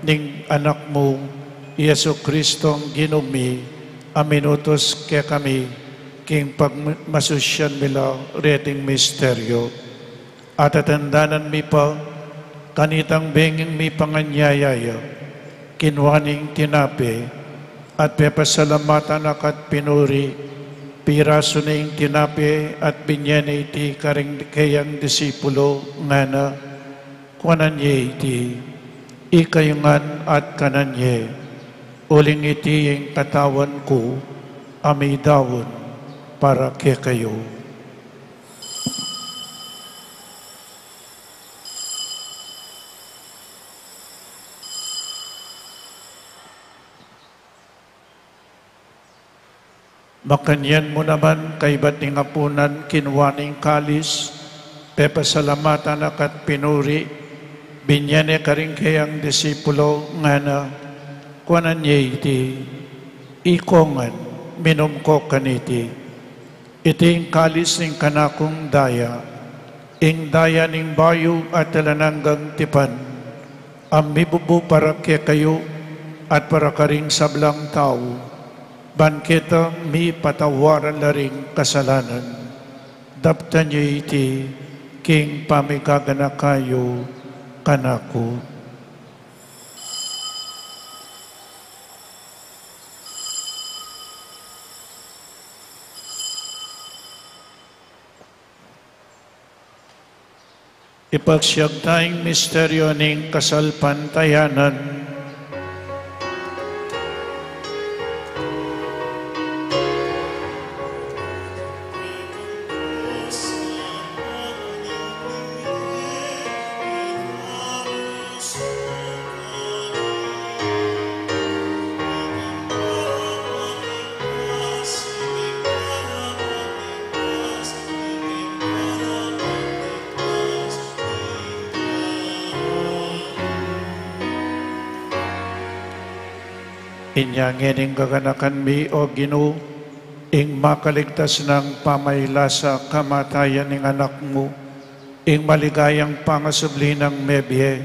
ning Anak mu, Jesu Kristong Ginu mi, a minutus kekami, king pagmasusyan mi la reting misteryo. At atandanan mi pa, kanitang benging mipanganyaya ya, kinua ne ing tinape, at pepasalamatan na ka't pinuri, pirasu ne ing tinape, at binye ne iti karing keyang disipulo, ngana, kuanan ye iti, ikayu ngan at kanan ye, uling iti ing katawan ku, a midaun para kekayu. Makanyan mu naman, kaybat ning apunan, kinua ne ing kalis, pepasalamatan na ka at pinuri, binye ne karing kayang disipulo, ngana, kuanan ye iti, ikong ngan, minum ko kaniti. Iti ing kalis ning kanakung daya, ing daya ning bayu at alang anggang tipan, a mibubu para kekayu at para karing sablang tau, ban ketang mipatawaran la ring kasalanan. Daptan ye iti king pamigaganaka yu kanaku. Ipasyag taya ing misteryo ning kasalpantayanan. Inya ngeni ing gaganakan mi, O Ginu, ing makaligtas nang pamailasa kamatayan ning Anak mu, ing maligayang pangasubli nang mebie,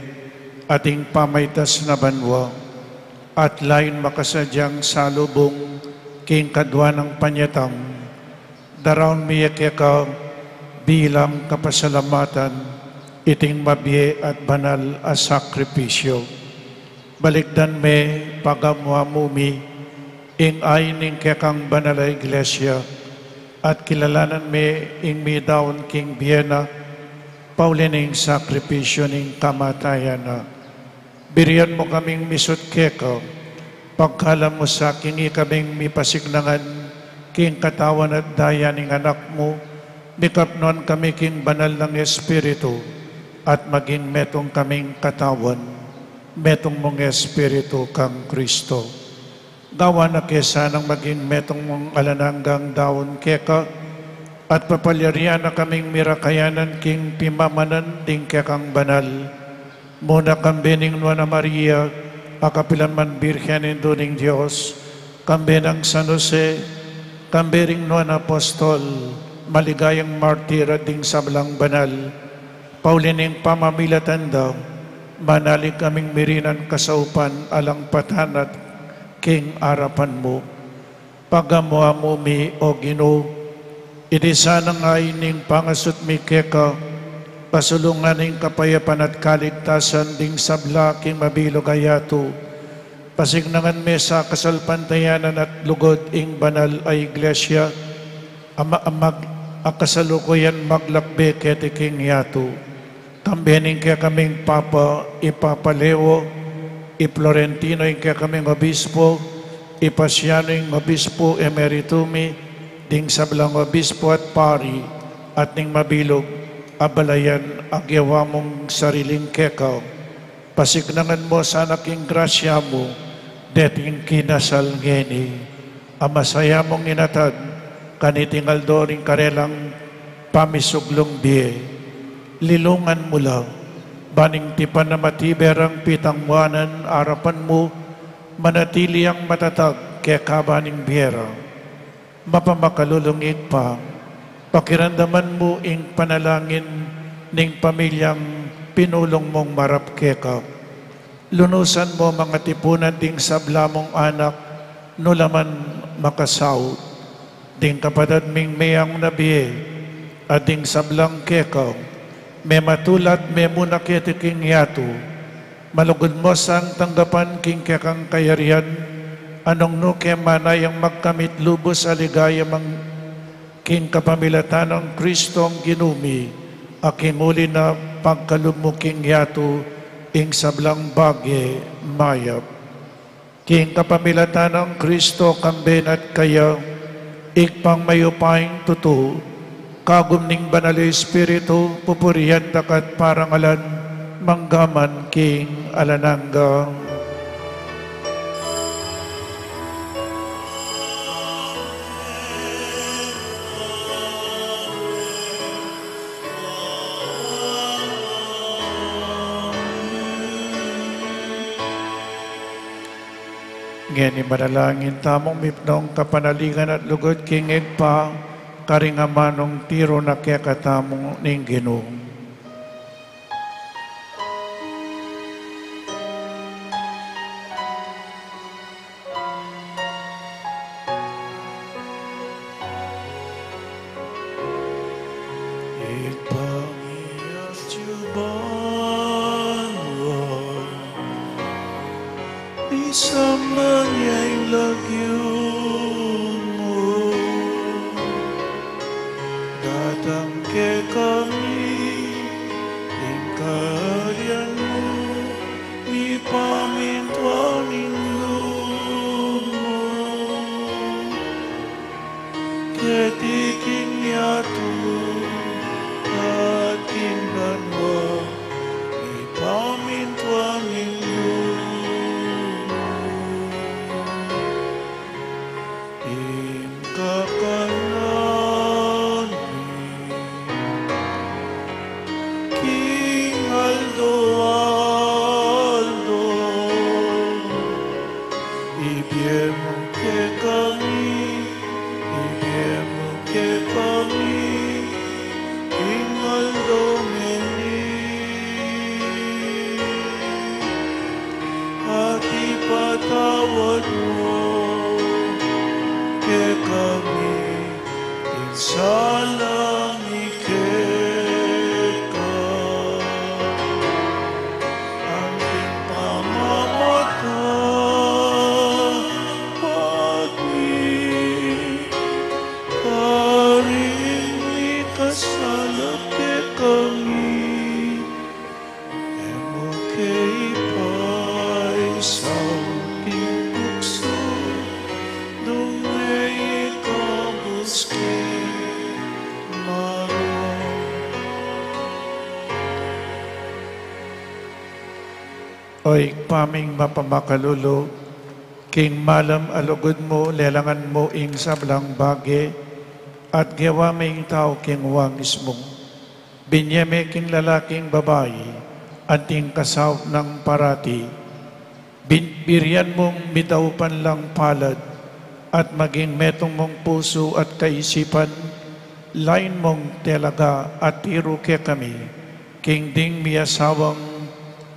at ing pamaitas na banua, at lain makasadyang salubung king kadua nang panyatang, daraun mi ya keka bilang kapasalamatan iting mabie at banal a sakripisyo. Balikdan me, pagamu-amu mi, ing ain ning kekang banal a Iglesia, at kilalanan me ing midaun king bie na, pauli ning sakripisyo ning kamatayan na. Birian mu kaming misut keka, pagkalam mu sa king ikaming mipasignangan king katawan at daya ning Anak mu, mikapnuan kami king banal nang Espiritu, at maging metung kaming katawan, metung mung Espiritu kang Kristo. Gawan na ke sanang maging metung mung alang anggang daun keka, at papalyarian na kaming mirakayanan king pimamanan ding kekang banal. Muna kambe ning Nuan a Maria, a kapilan man Birhen, Indu ning Dios, kambe nang San Jose, kambe ring nuan a apostol, maligayang martir at ding sablang banal, pauli ning pamamilatan da, manalig kaming mirinan kasaupan alang patanat king arapan mu. Pagamu-amu mi, O Ginu, iti sanang ain ning pangasut mi keka, pasulungan ing kapayapan at kaligtasan ding sabla king mabilug a yatu. Pasignangan me sa kasalpantayanan at lugud ing banal a Iglesia, a ma-, a mag-, a kasalukuyan maglakbe keti king yatu. Kambe ning kekaming Papa, i Papa Leo, i Florentino ing kekaming obispo, i Pasiano ing obispo emeritum, ding sablang obispo at pari, at ning mabilug a balayan a gewa mung sariling keka. Pasignangan mu sana king grasya mu deting kinasal ngeni, a masaya mung inatad kaniting aldo ring karelang pamisuglung bie. Lilungan mu la, ban ing tipan a matibe rang pitangwanan arapan mu, manatili yang matatag kekaba ning bie ra. Mapamakalulung Ibpa, pakiramdaman mu ing panalangin ning pamilyang pinulung mung marap keka. Lunusan mu mangatipunan ding sabla mung anak, nu la man makasaut, ding kapatad ming meang na bie, at ding sablang keka, mematulat, memuna keti king yatu. Malugud mu sang tanggapan king kekang kayarian, a nung nu ke manayang magkamit lubus a ligaya mang king kapamilatan nang Kristong Ginu mi, a king uli na pagkalub mu king yatu ing sablang bage mayap. King kapamilatan nang Kristo, kambe na at kaya, Ibpang mayupayang tutu, kagum ning Banal a Espiritu, pupurian da ka at parangalan, mangga man king alang angga. Ngeni manalangin tamung mipnong kapanaligan at lugud king Ibpa, karing amanung tiru na kekatamu ning Ginu. Ipamias yu banua, misamban ya ing lagyu mu, datang kekami ing kayarian mu, mipamintuan ing lub mu keti king yatu at king banua, mipamintuan ing lub mu. Ing kakanan mi king aldo-aldo, ibie mu kekami, ibie mu kekami king aldo ngeni, at ipatawad mu kekami ing sala mi keka, anti ing pamamatawad mi karing mikasala kekami. E mu ke ipaisaul king tuksu, nune ikabus king marok. O Ibpa ming mapamakalulu, king malum a lugud mu lelangan mu ing sablang bage, at gewa meng tau king wangis mu. Binye me king lalaking babai anting kasaup nang parati. Bin-, birian mung midaupan lang palad at maging metung mung pusu at kaisipan, lain mung talaga at tiru kekami, king ding miasawang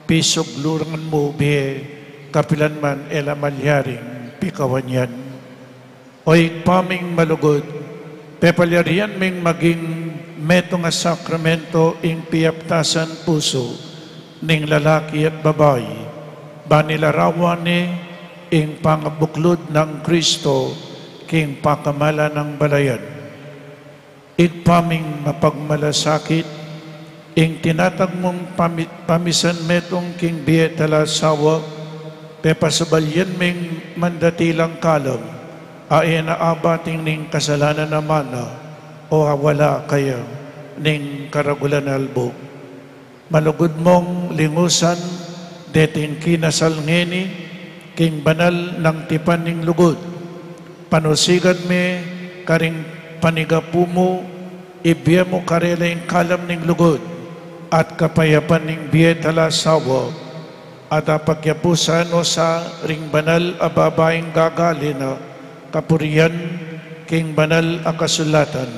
pisugluran mu bie, kapilan man e la malyaring pikawan yan. O Ibpa ming malugud, pepalyarian ming maging metung a sakramento ing piaptasan pusu ning lalaki at babai, ban ilarawan ne ing pangabuklud nang Kristo king pakamalan nang balayan. Ibpa ming mapagmalasakit, ing tinatag mung pami-, pamisan metung king bie at alang asawa, pepasubalian ming mandatilang kalam a e na abating ning kasalanan a mana o awala kaya ning karagulan a albug. Malugud mung lingusan deting kinasal ngeni king banal nang tipan ning lugud. Panusigan me karing panigapu mu, ibie mu karela ing kalam ning lugud at kapayapan ning bie at alang asawa, at apagyapusan no sa ring banal a babaing gagali na kapurian king banal a kasulatan.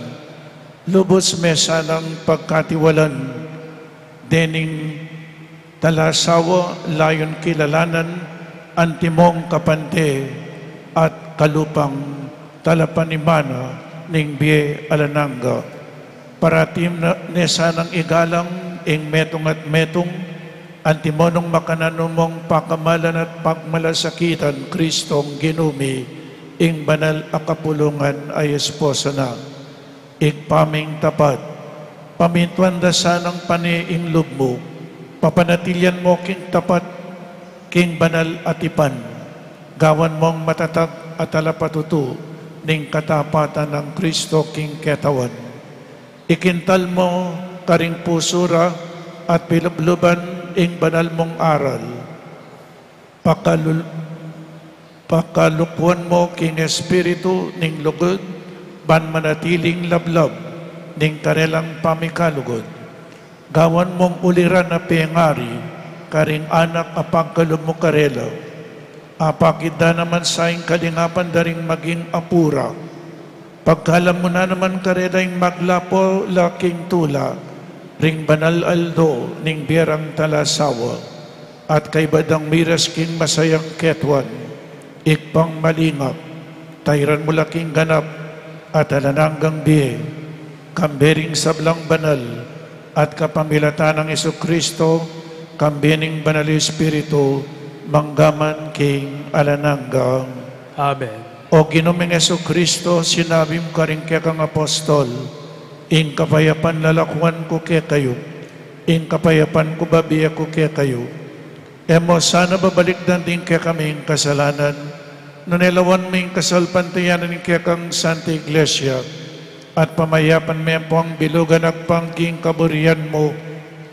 Lubus me sanang pagkatiwalan dening alang asawa, layun kilalanan antimong kapante at kalupang talapanimana ning bie alang angga. Parati na, ne sanang igalang ing metung at metung, antimo nung makananu mung pakamalan at pagmalasakitan Kristong Ginu mi, ing banal a kapulungan a esposa na. Ibpa ming tapat, pamintuan da sanang pane ing lub mu, papanatilian mu king tapat king banal a tipan, gawan mung matatag a talapatutu ning katapatan nang Kristo king ketawan. Ikintal mu karing pusu ra at pilubluban ing banal mung aral. Pakalul-, pakalukwan mu king Espiritu ning lugud, ban manatiling lablab ning karelang pamikalugud. Gawan mung uliran a pengari karing anak a pagkalub mu karela. Apakit da naman sa ing kalingapan da ring maging apu ra. Pagkalam mu na naman karela ing maglapu la king tula ring banal aldo ning bie rang talasawa. At kaybat dang miras king masayang ketuan, Ibpang malingap, tairan mu la king ganap at alang anggang bie, kambe ring sablang banal, at kapamilatan nang Jesucristo, kambe ning Banal Espiritu, mangga man king alang angga. Amen. O Ginu ming Jesucristo, sinabi mu karing kekang apostol, ing kapayapan lalakwan ku kekayu, ing kapayapan ku babie ku kekayu. E mu sana babalikdan ding kekaming kasalanan, nune lawan mu ing kasalpantayanan ning kekang Santa Iglesia, at pamayapan me ampong bilug a agpang king kaburian mu,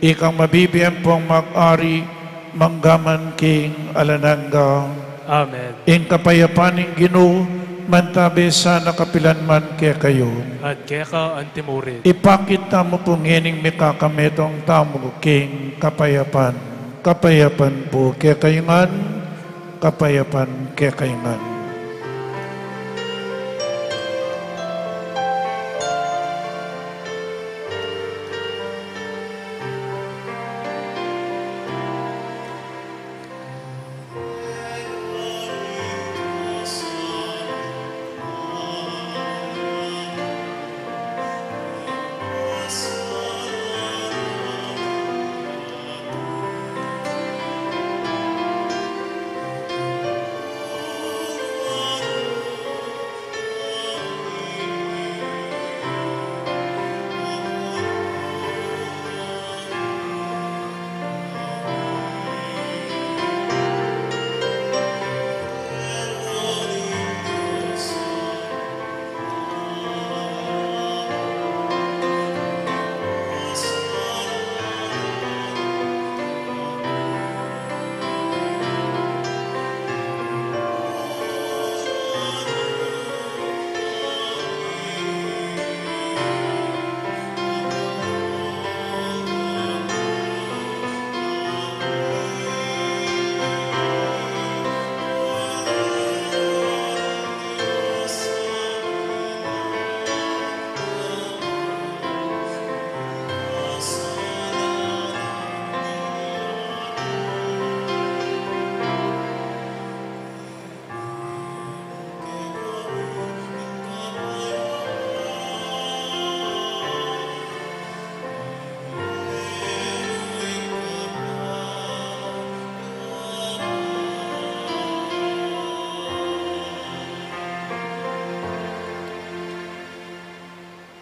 ikang mabibie ampong mag-ari, mangga man king alang angga. Amen. Ing kapayapan ning Ginu, mantabe sana kapilan man kekayu. At keka antimurin. Ipakit tamu pu ngening mikakametung tamu king kapayapan. Kapayapan pu kekayu ngan, kapayapan kekayu ngan.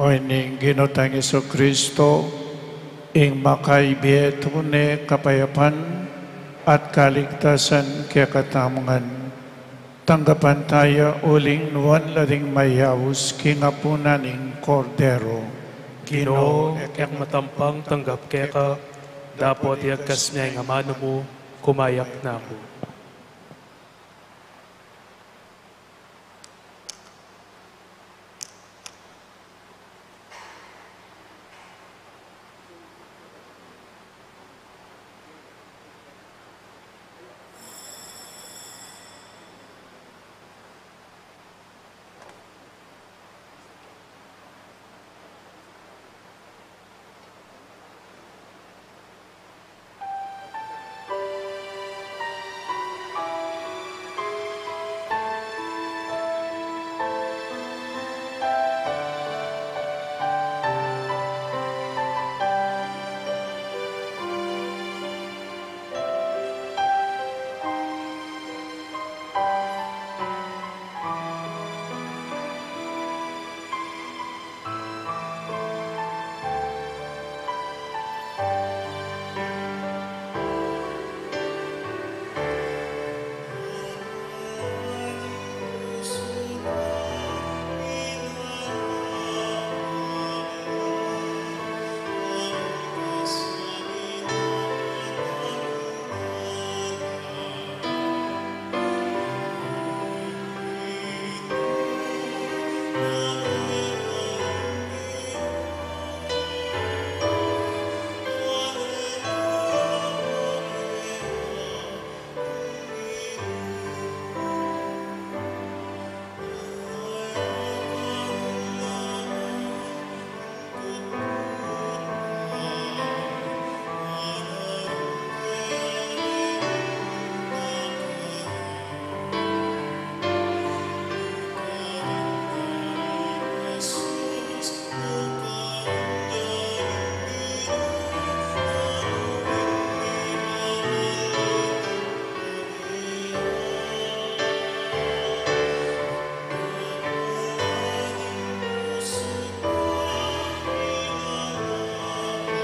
O ning Ginu tang Jesucristo, ing makaibie tune kapayapan at kaligtasan kekatamu ngan. Tanggapan taya uling nuan la ding mayaus king apunan ning Kordero. Ginu, e ku matampang tanggap keka, dapot iyagkas me ing amanu mu, kumayap na ku.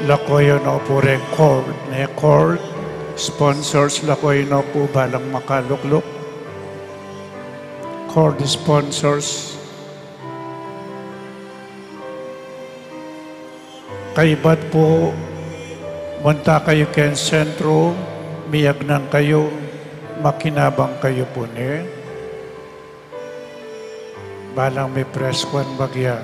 Lakoyu no pu reng cord, ne cord sponsors, lakoyu no pu balang makalukluk. Cord sponsors. Kaybat pu, munta kayu keng sentru, miyagnan kayu, makinabang kayu pu ne. Balang mipreskuan bagya.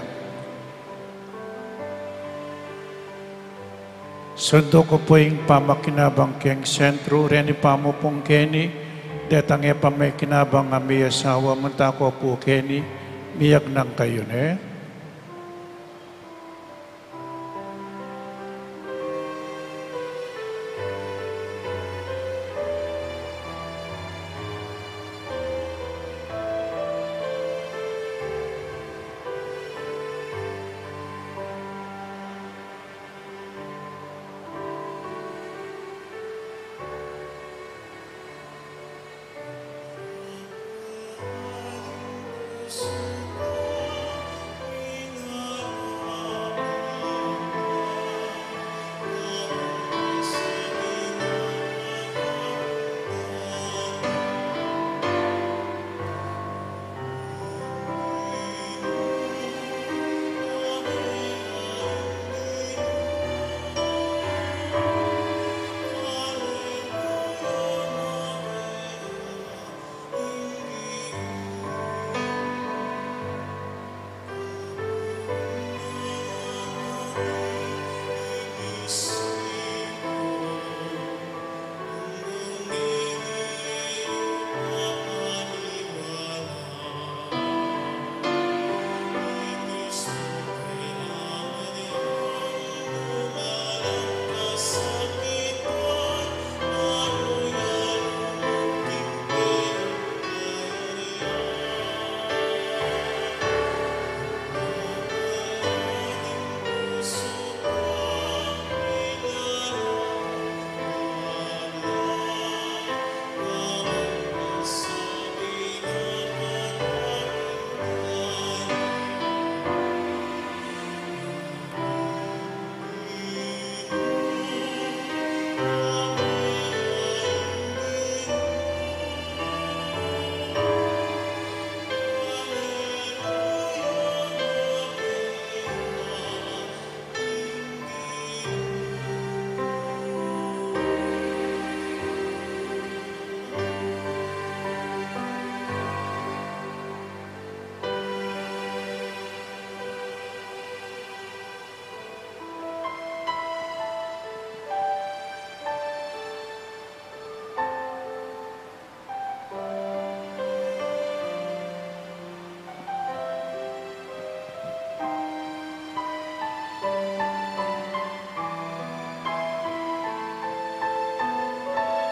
Sundu ku pu ing pamakinabang keng sentru, reni pamu pung keni, detang e pa makinabang a miyasawa, munta ko pu keni, miyagnan kayu ne.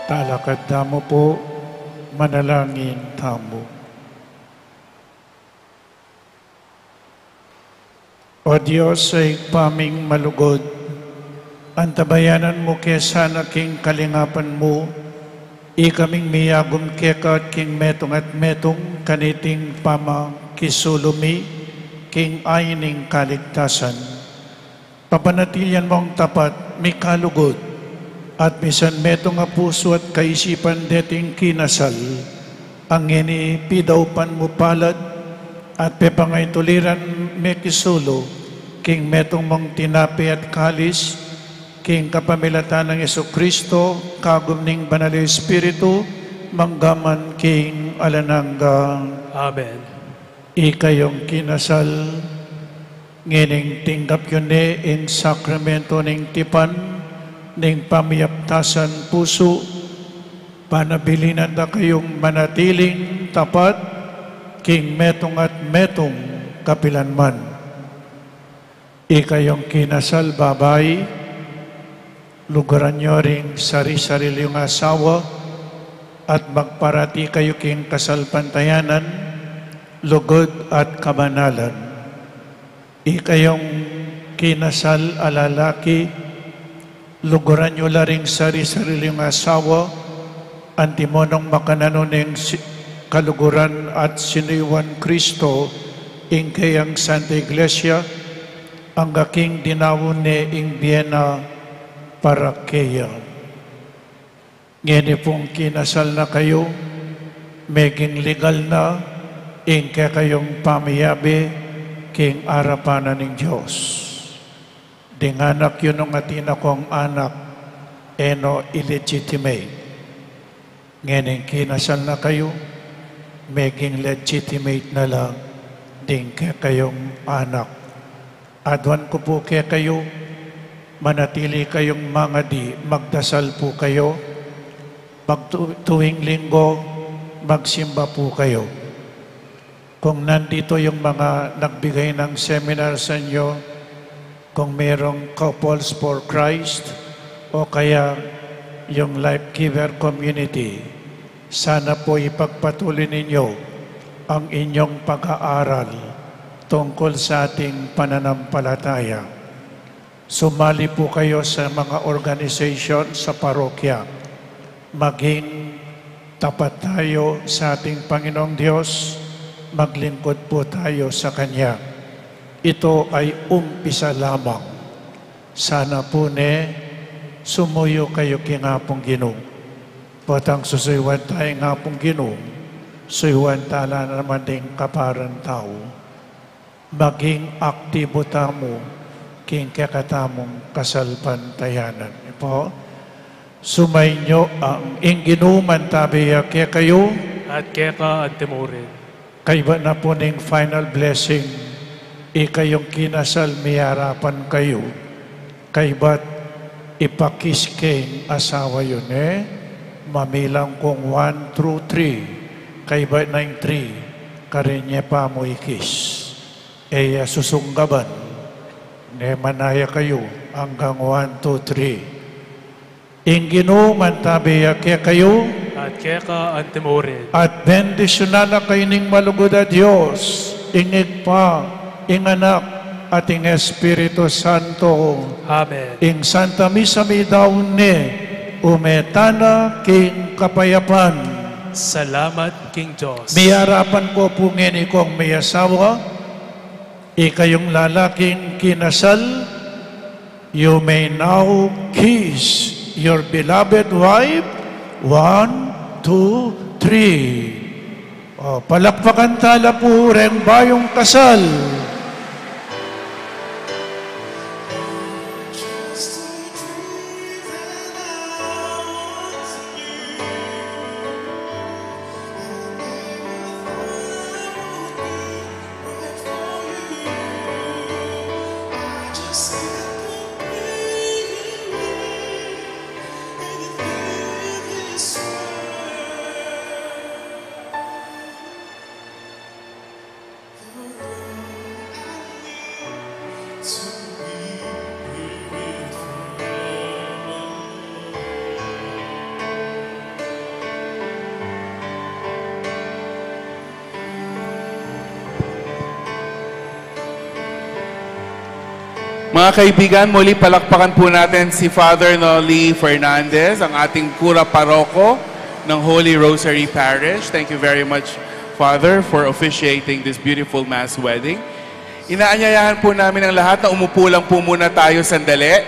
Talakad tamu pu, manalangin tamu. O Dios, a Ibpa ming malugud, antabayanan mu ke sana king kalingapan mu ikaming miyagum keka at king metung at metung kaniting pamakisulu mi king ain ning kaligtasan. Papanatilian mung tapat, mikalugud, at misan metung a pusu at kaisipan deting kinasal, a ngeni pidaupan mu palad, at pepangaytuliran mekisulu king metung mung tinape at kalis, king kapamilatan nang Jesucristo, kagum ning Banal a Espiritu, mangga man king alang angga. Amen. Ikayung kinasal, ngening tinggap yu ne ing sakramento ning tipan ning pamiyaptasan pusu, panabilinan da kayung manatiling tapat king metung at metung kapilan man. Ikayung kinasal babai, luguran yu ring sari-sarili yung asawa, at magparati kayu king kasalpantayanan, lugud at kabanalan. Ikayung kinasal a lalaki, luguran yu la ring sari-sarili yung asawa, antimunong makananu ning si-, kaluguran at sinuyuan Kristo ing kayang Santa Iglesia, angga king dinaun ne ing bie na para keya. Ngeni pung kinasal na kayu, meging legal na ing kekayung pamiyabe king arapan na ning Dios. Ding anak yu nung atin na kong anak, e no illegitimate. Ngening kinasal na kayu, meging legitimate na la ding kekayung anak. Aduan ku pu kekayu, manatili kayung mangadi, magdasal pu kayu, magtu-, tuwing Linggo, magsimba pu kayu. Kung nandito yung mga nagbigay ng seminar sa inyo, kung merong Couples for Christ o kaya yung Life Giver Community, sana po ipagpatuloy ninyo ang inyong pag-aaral tungkol sa ating pananampalataya. Sumali po kayo sa mga organisasyon sa parokya. Maging tapat tayo sa ating Panginoong Diyos, maglingkod po tayo sa Kanya. Ito ay umpisa lamang. Sana po ne, sumuyu kayu king Apung Ginu. Potang susuyuan tayu ing Apung Ginu, suyuan tala naman ding kaparang tau. Maging aktibo tamu king kekatamung kasalpantayanan. Ipo, sumainyo ang ing Ginu mantabe ya kekayu. At keka antimurin. Kaybat na pu ning final blessing, ikayung kinasal miyarapan kayu. Kaybat ipa-kiss ke ing asawa yu ne, mamilang kung one through three, kaybat na ing three, karin ye pa mu i-kiss. E ya susunggaban, ne manaya kayu anggang one, two, three. Ing Ginu mantabe ya kekayu. At keka antimurin. At bendisyunan na kayu ning malugud a Dios, ing Ibpa, ing Anak, at ing Espiritu Santo. Amen. Ing Santa Misa midaun ne, ume tana king kapayapan. Salamat king Dios. Miyarapan ko pu ngeni kong miyasawa, ikayung lalaking kinasal, you may now kiss your beloved wife. One, two, three. O, palakpakan tala pu reng bayung kasal. Mga kaibigan, muli palakpakan po natin si Father Noli Fernandez, ang ating kura paroko ng Holy Rosary Parish. Thank you very much, Father, for officiating this beautiful mass wedding. Inaanyayahan po namin ang lahat na umupo lang po muna tayo sandali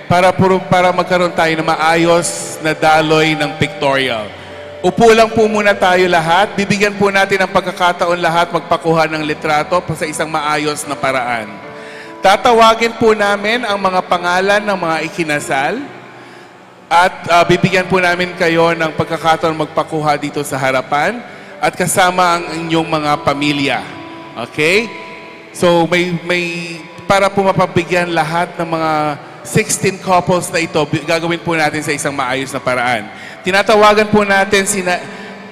para, para magkaroon tayo ng maayos na daloy ng pictorial. Upo lang po muna tayo lahat. Bibigyan po natin ng pagkakataon lahat magpakuha ng litrato pa sa isang maayos na paraan. Tatawagin po namin ang mga pangalan ng mga ikinasal at, ah, bibigyan po namin kayo ng pagkakataon magpakuha dito sa harapan at kasama ang inyong mga pamilya. Okay? So, may, may, para po mapabigyan lahat ng mga sixteen couples na ito, bi-, gagawin po natin sa isang maayos na paraan. Tinatawagan po natin sina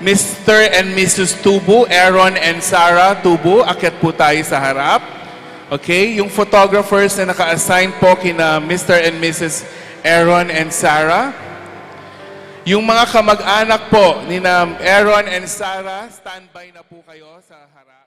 Mister and Missus Tubu, Aaron and Sarah Tubu. Akyat po tayo sa harap. Okay? Yung photographers na naka-assign po kina Mister and Missus Aaron and Sarah. Yung mga kamag-anak po ni na Aaron and Sarah, standby na po kayo sa harap.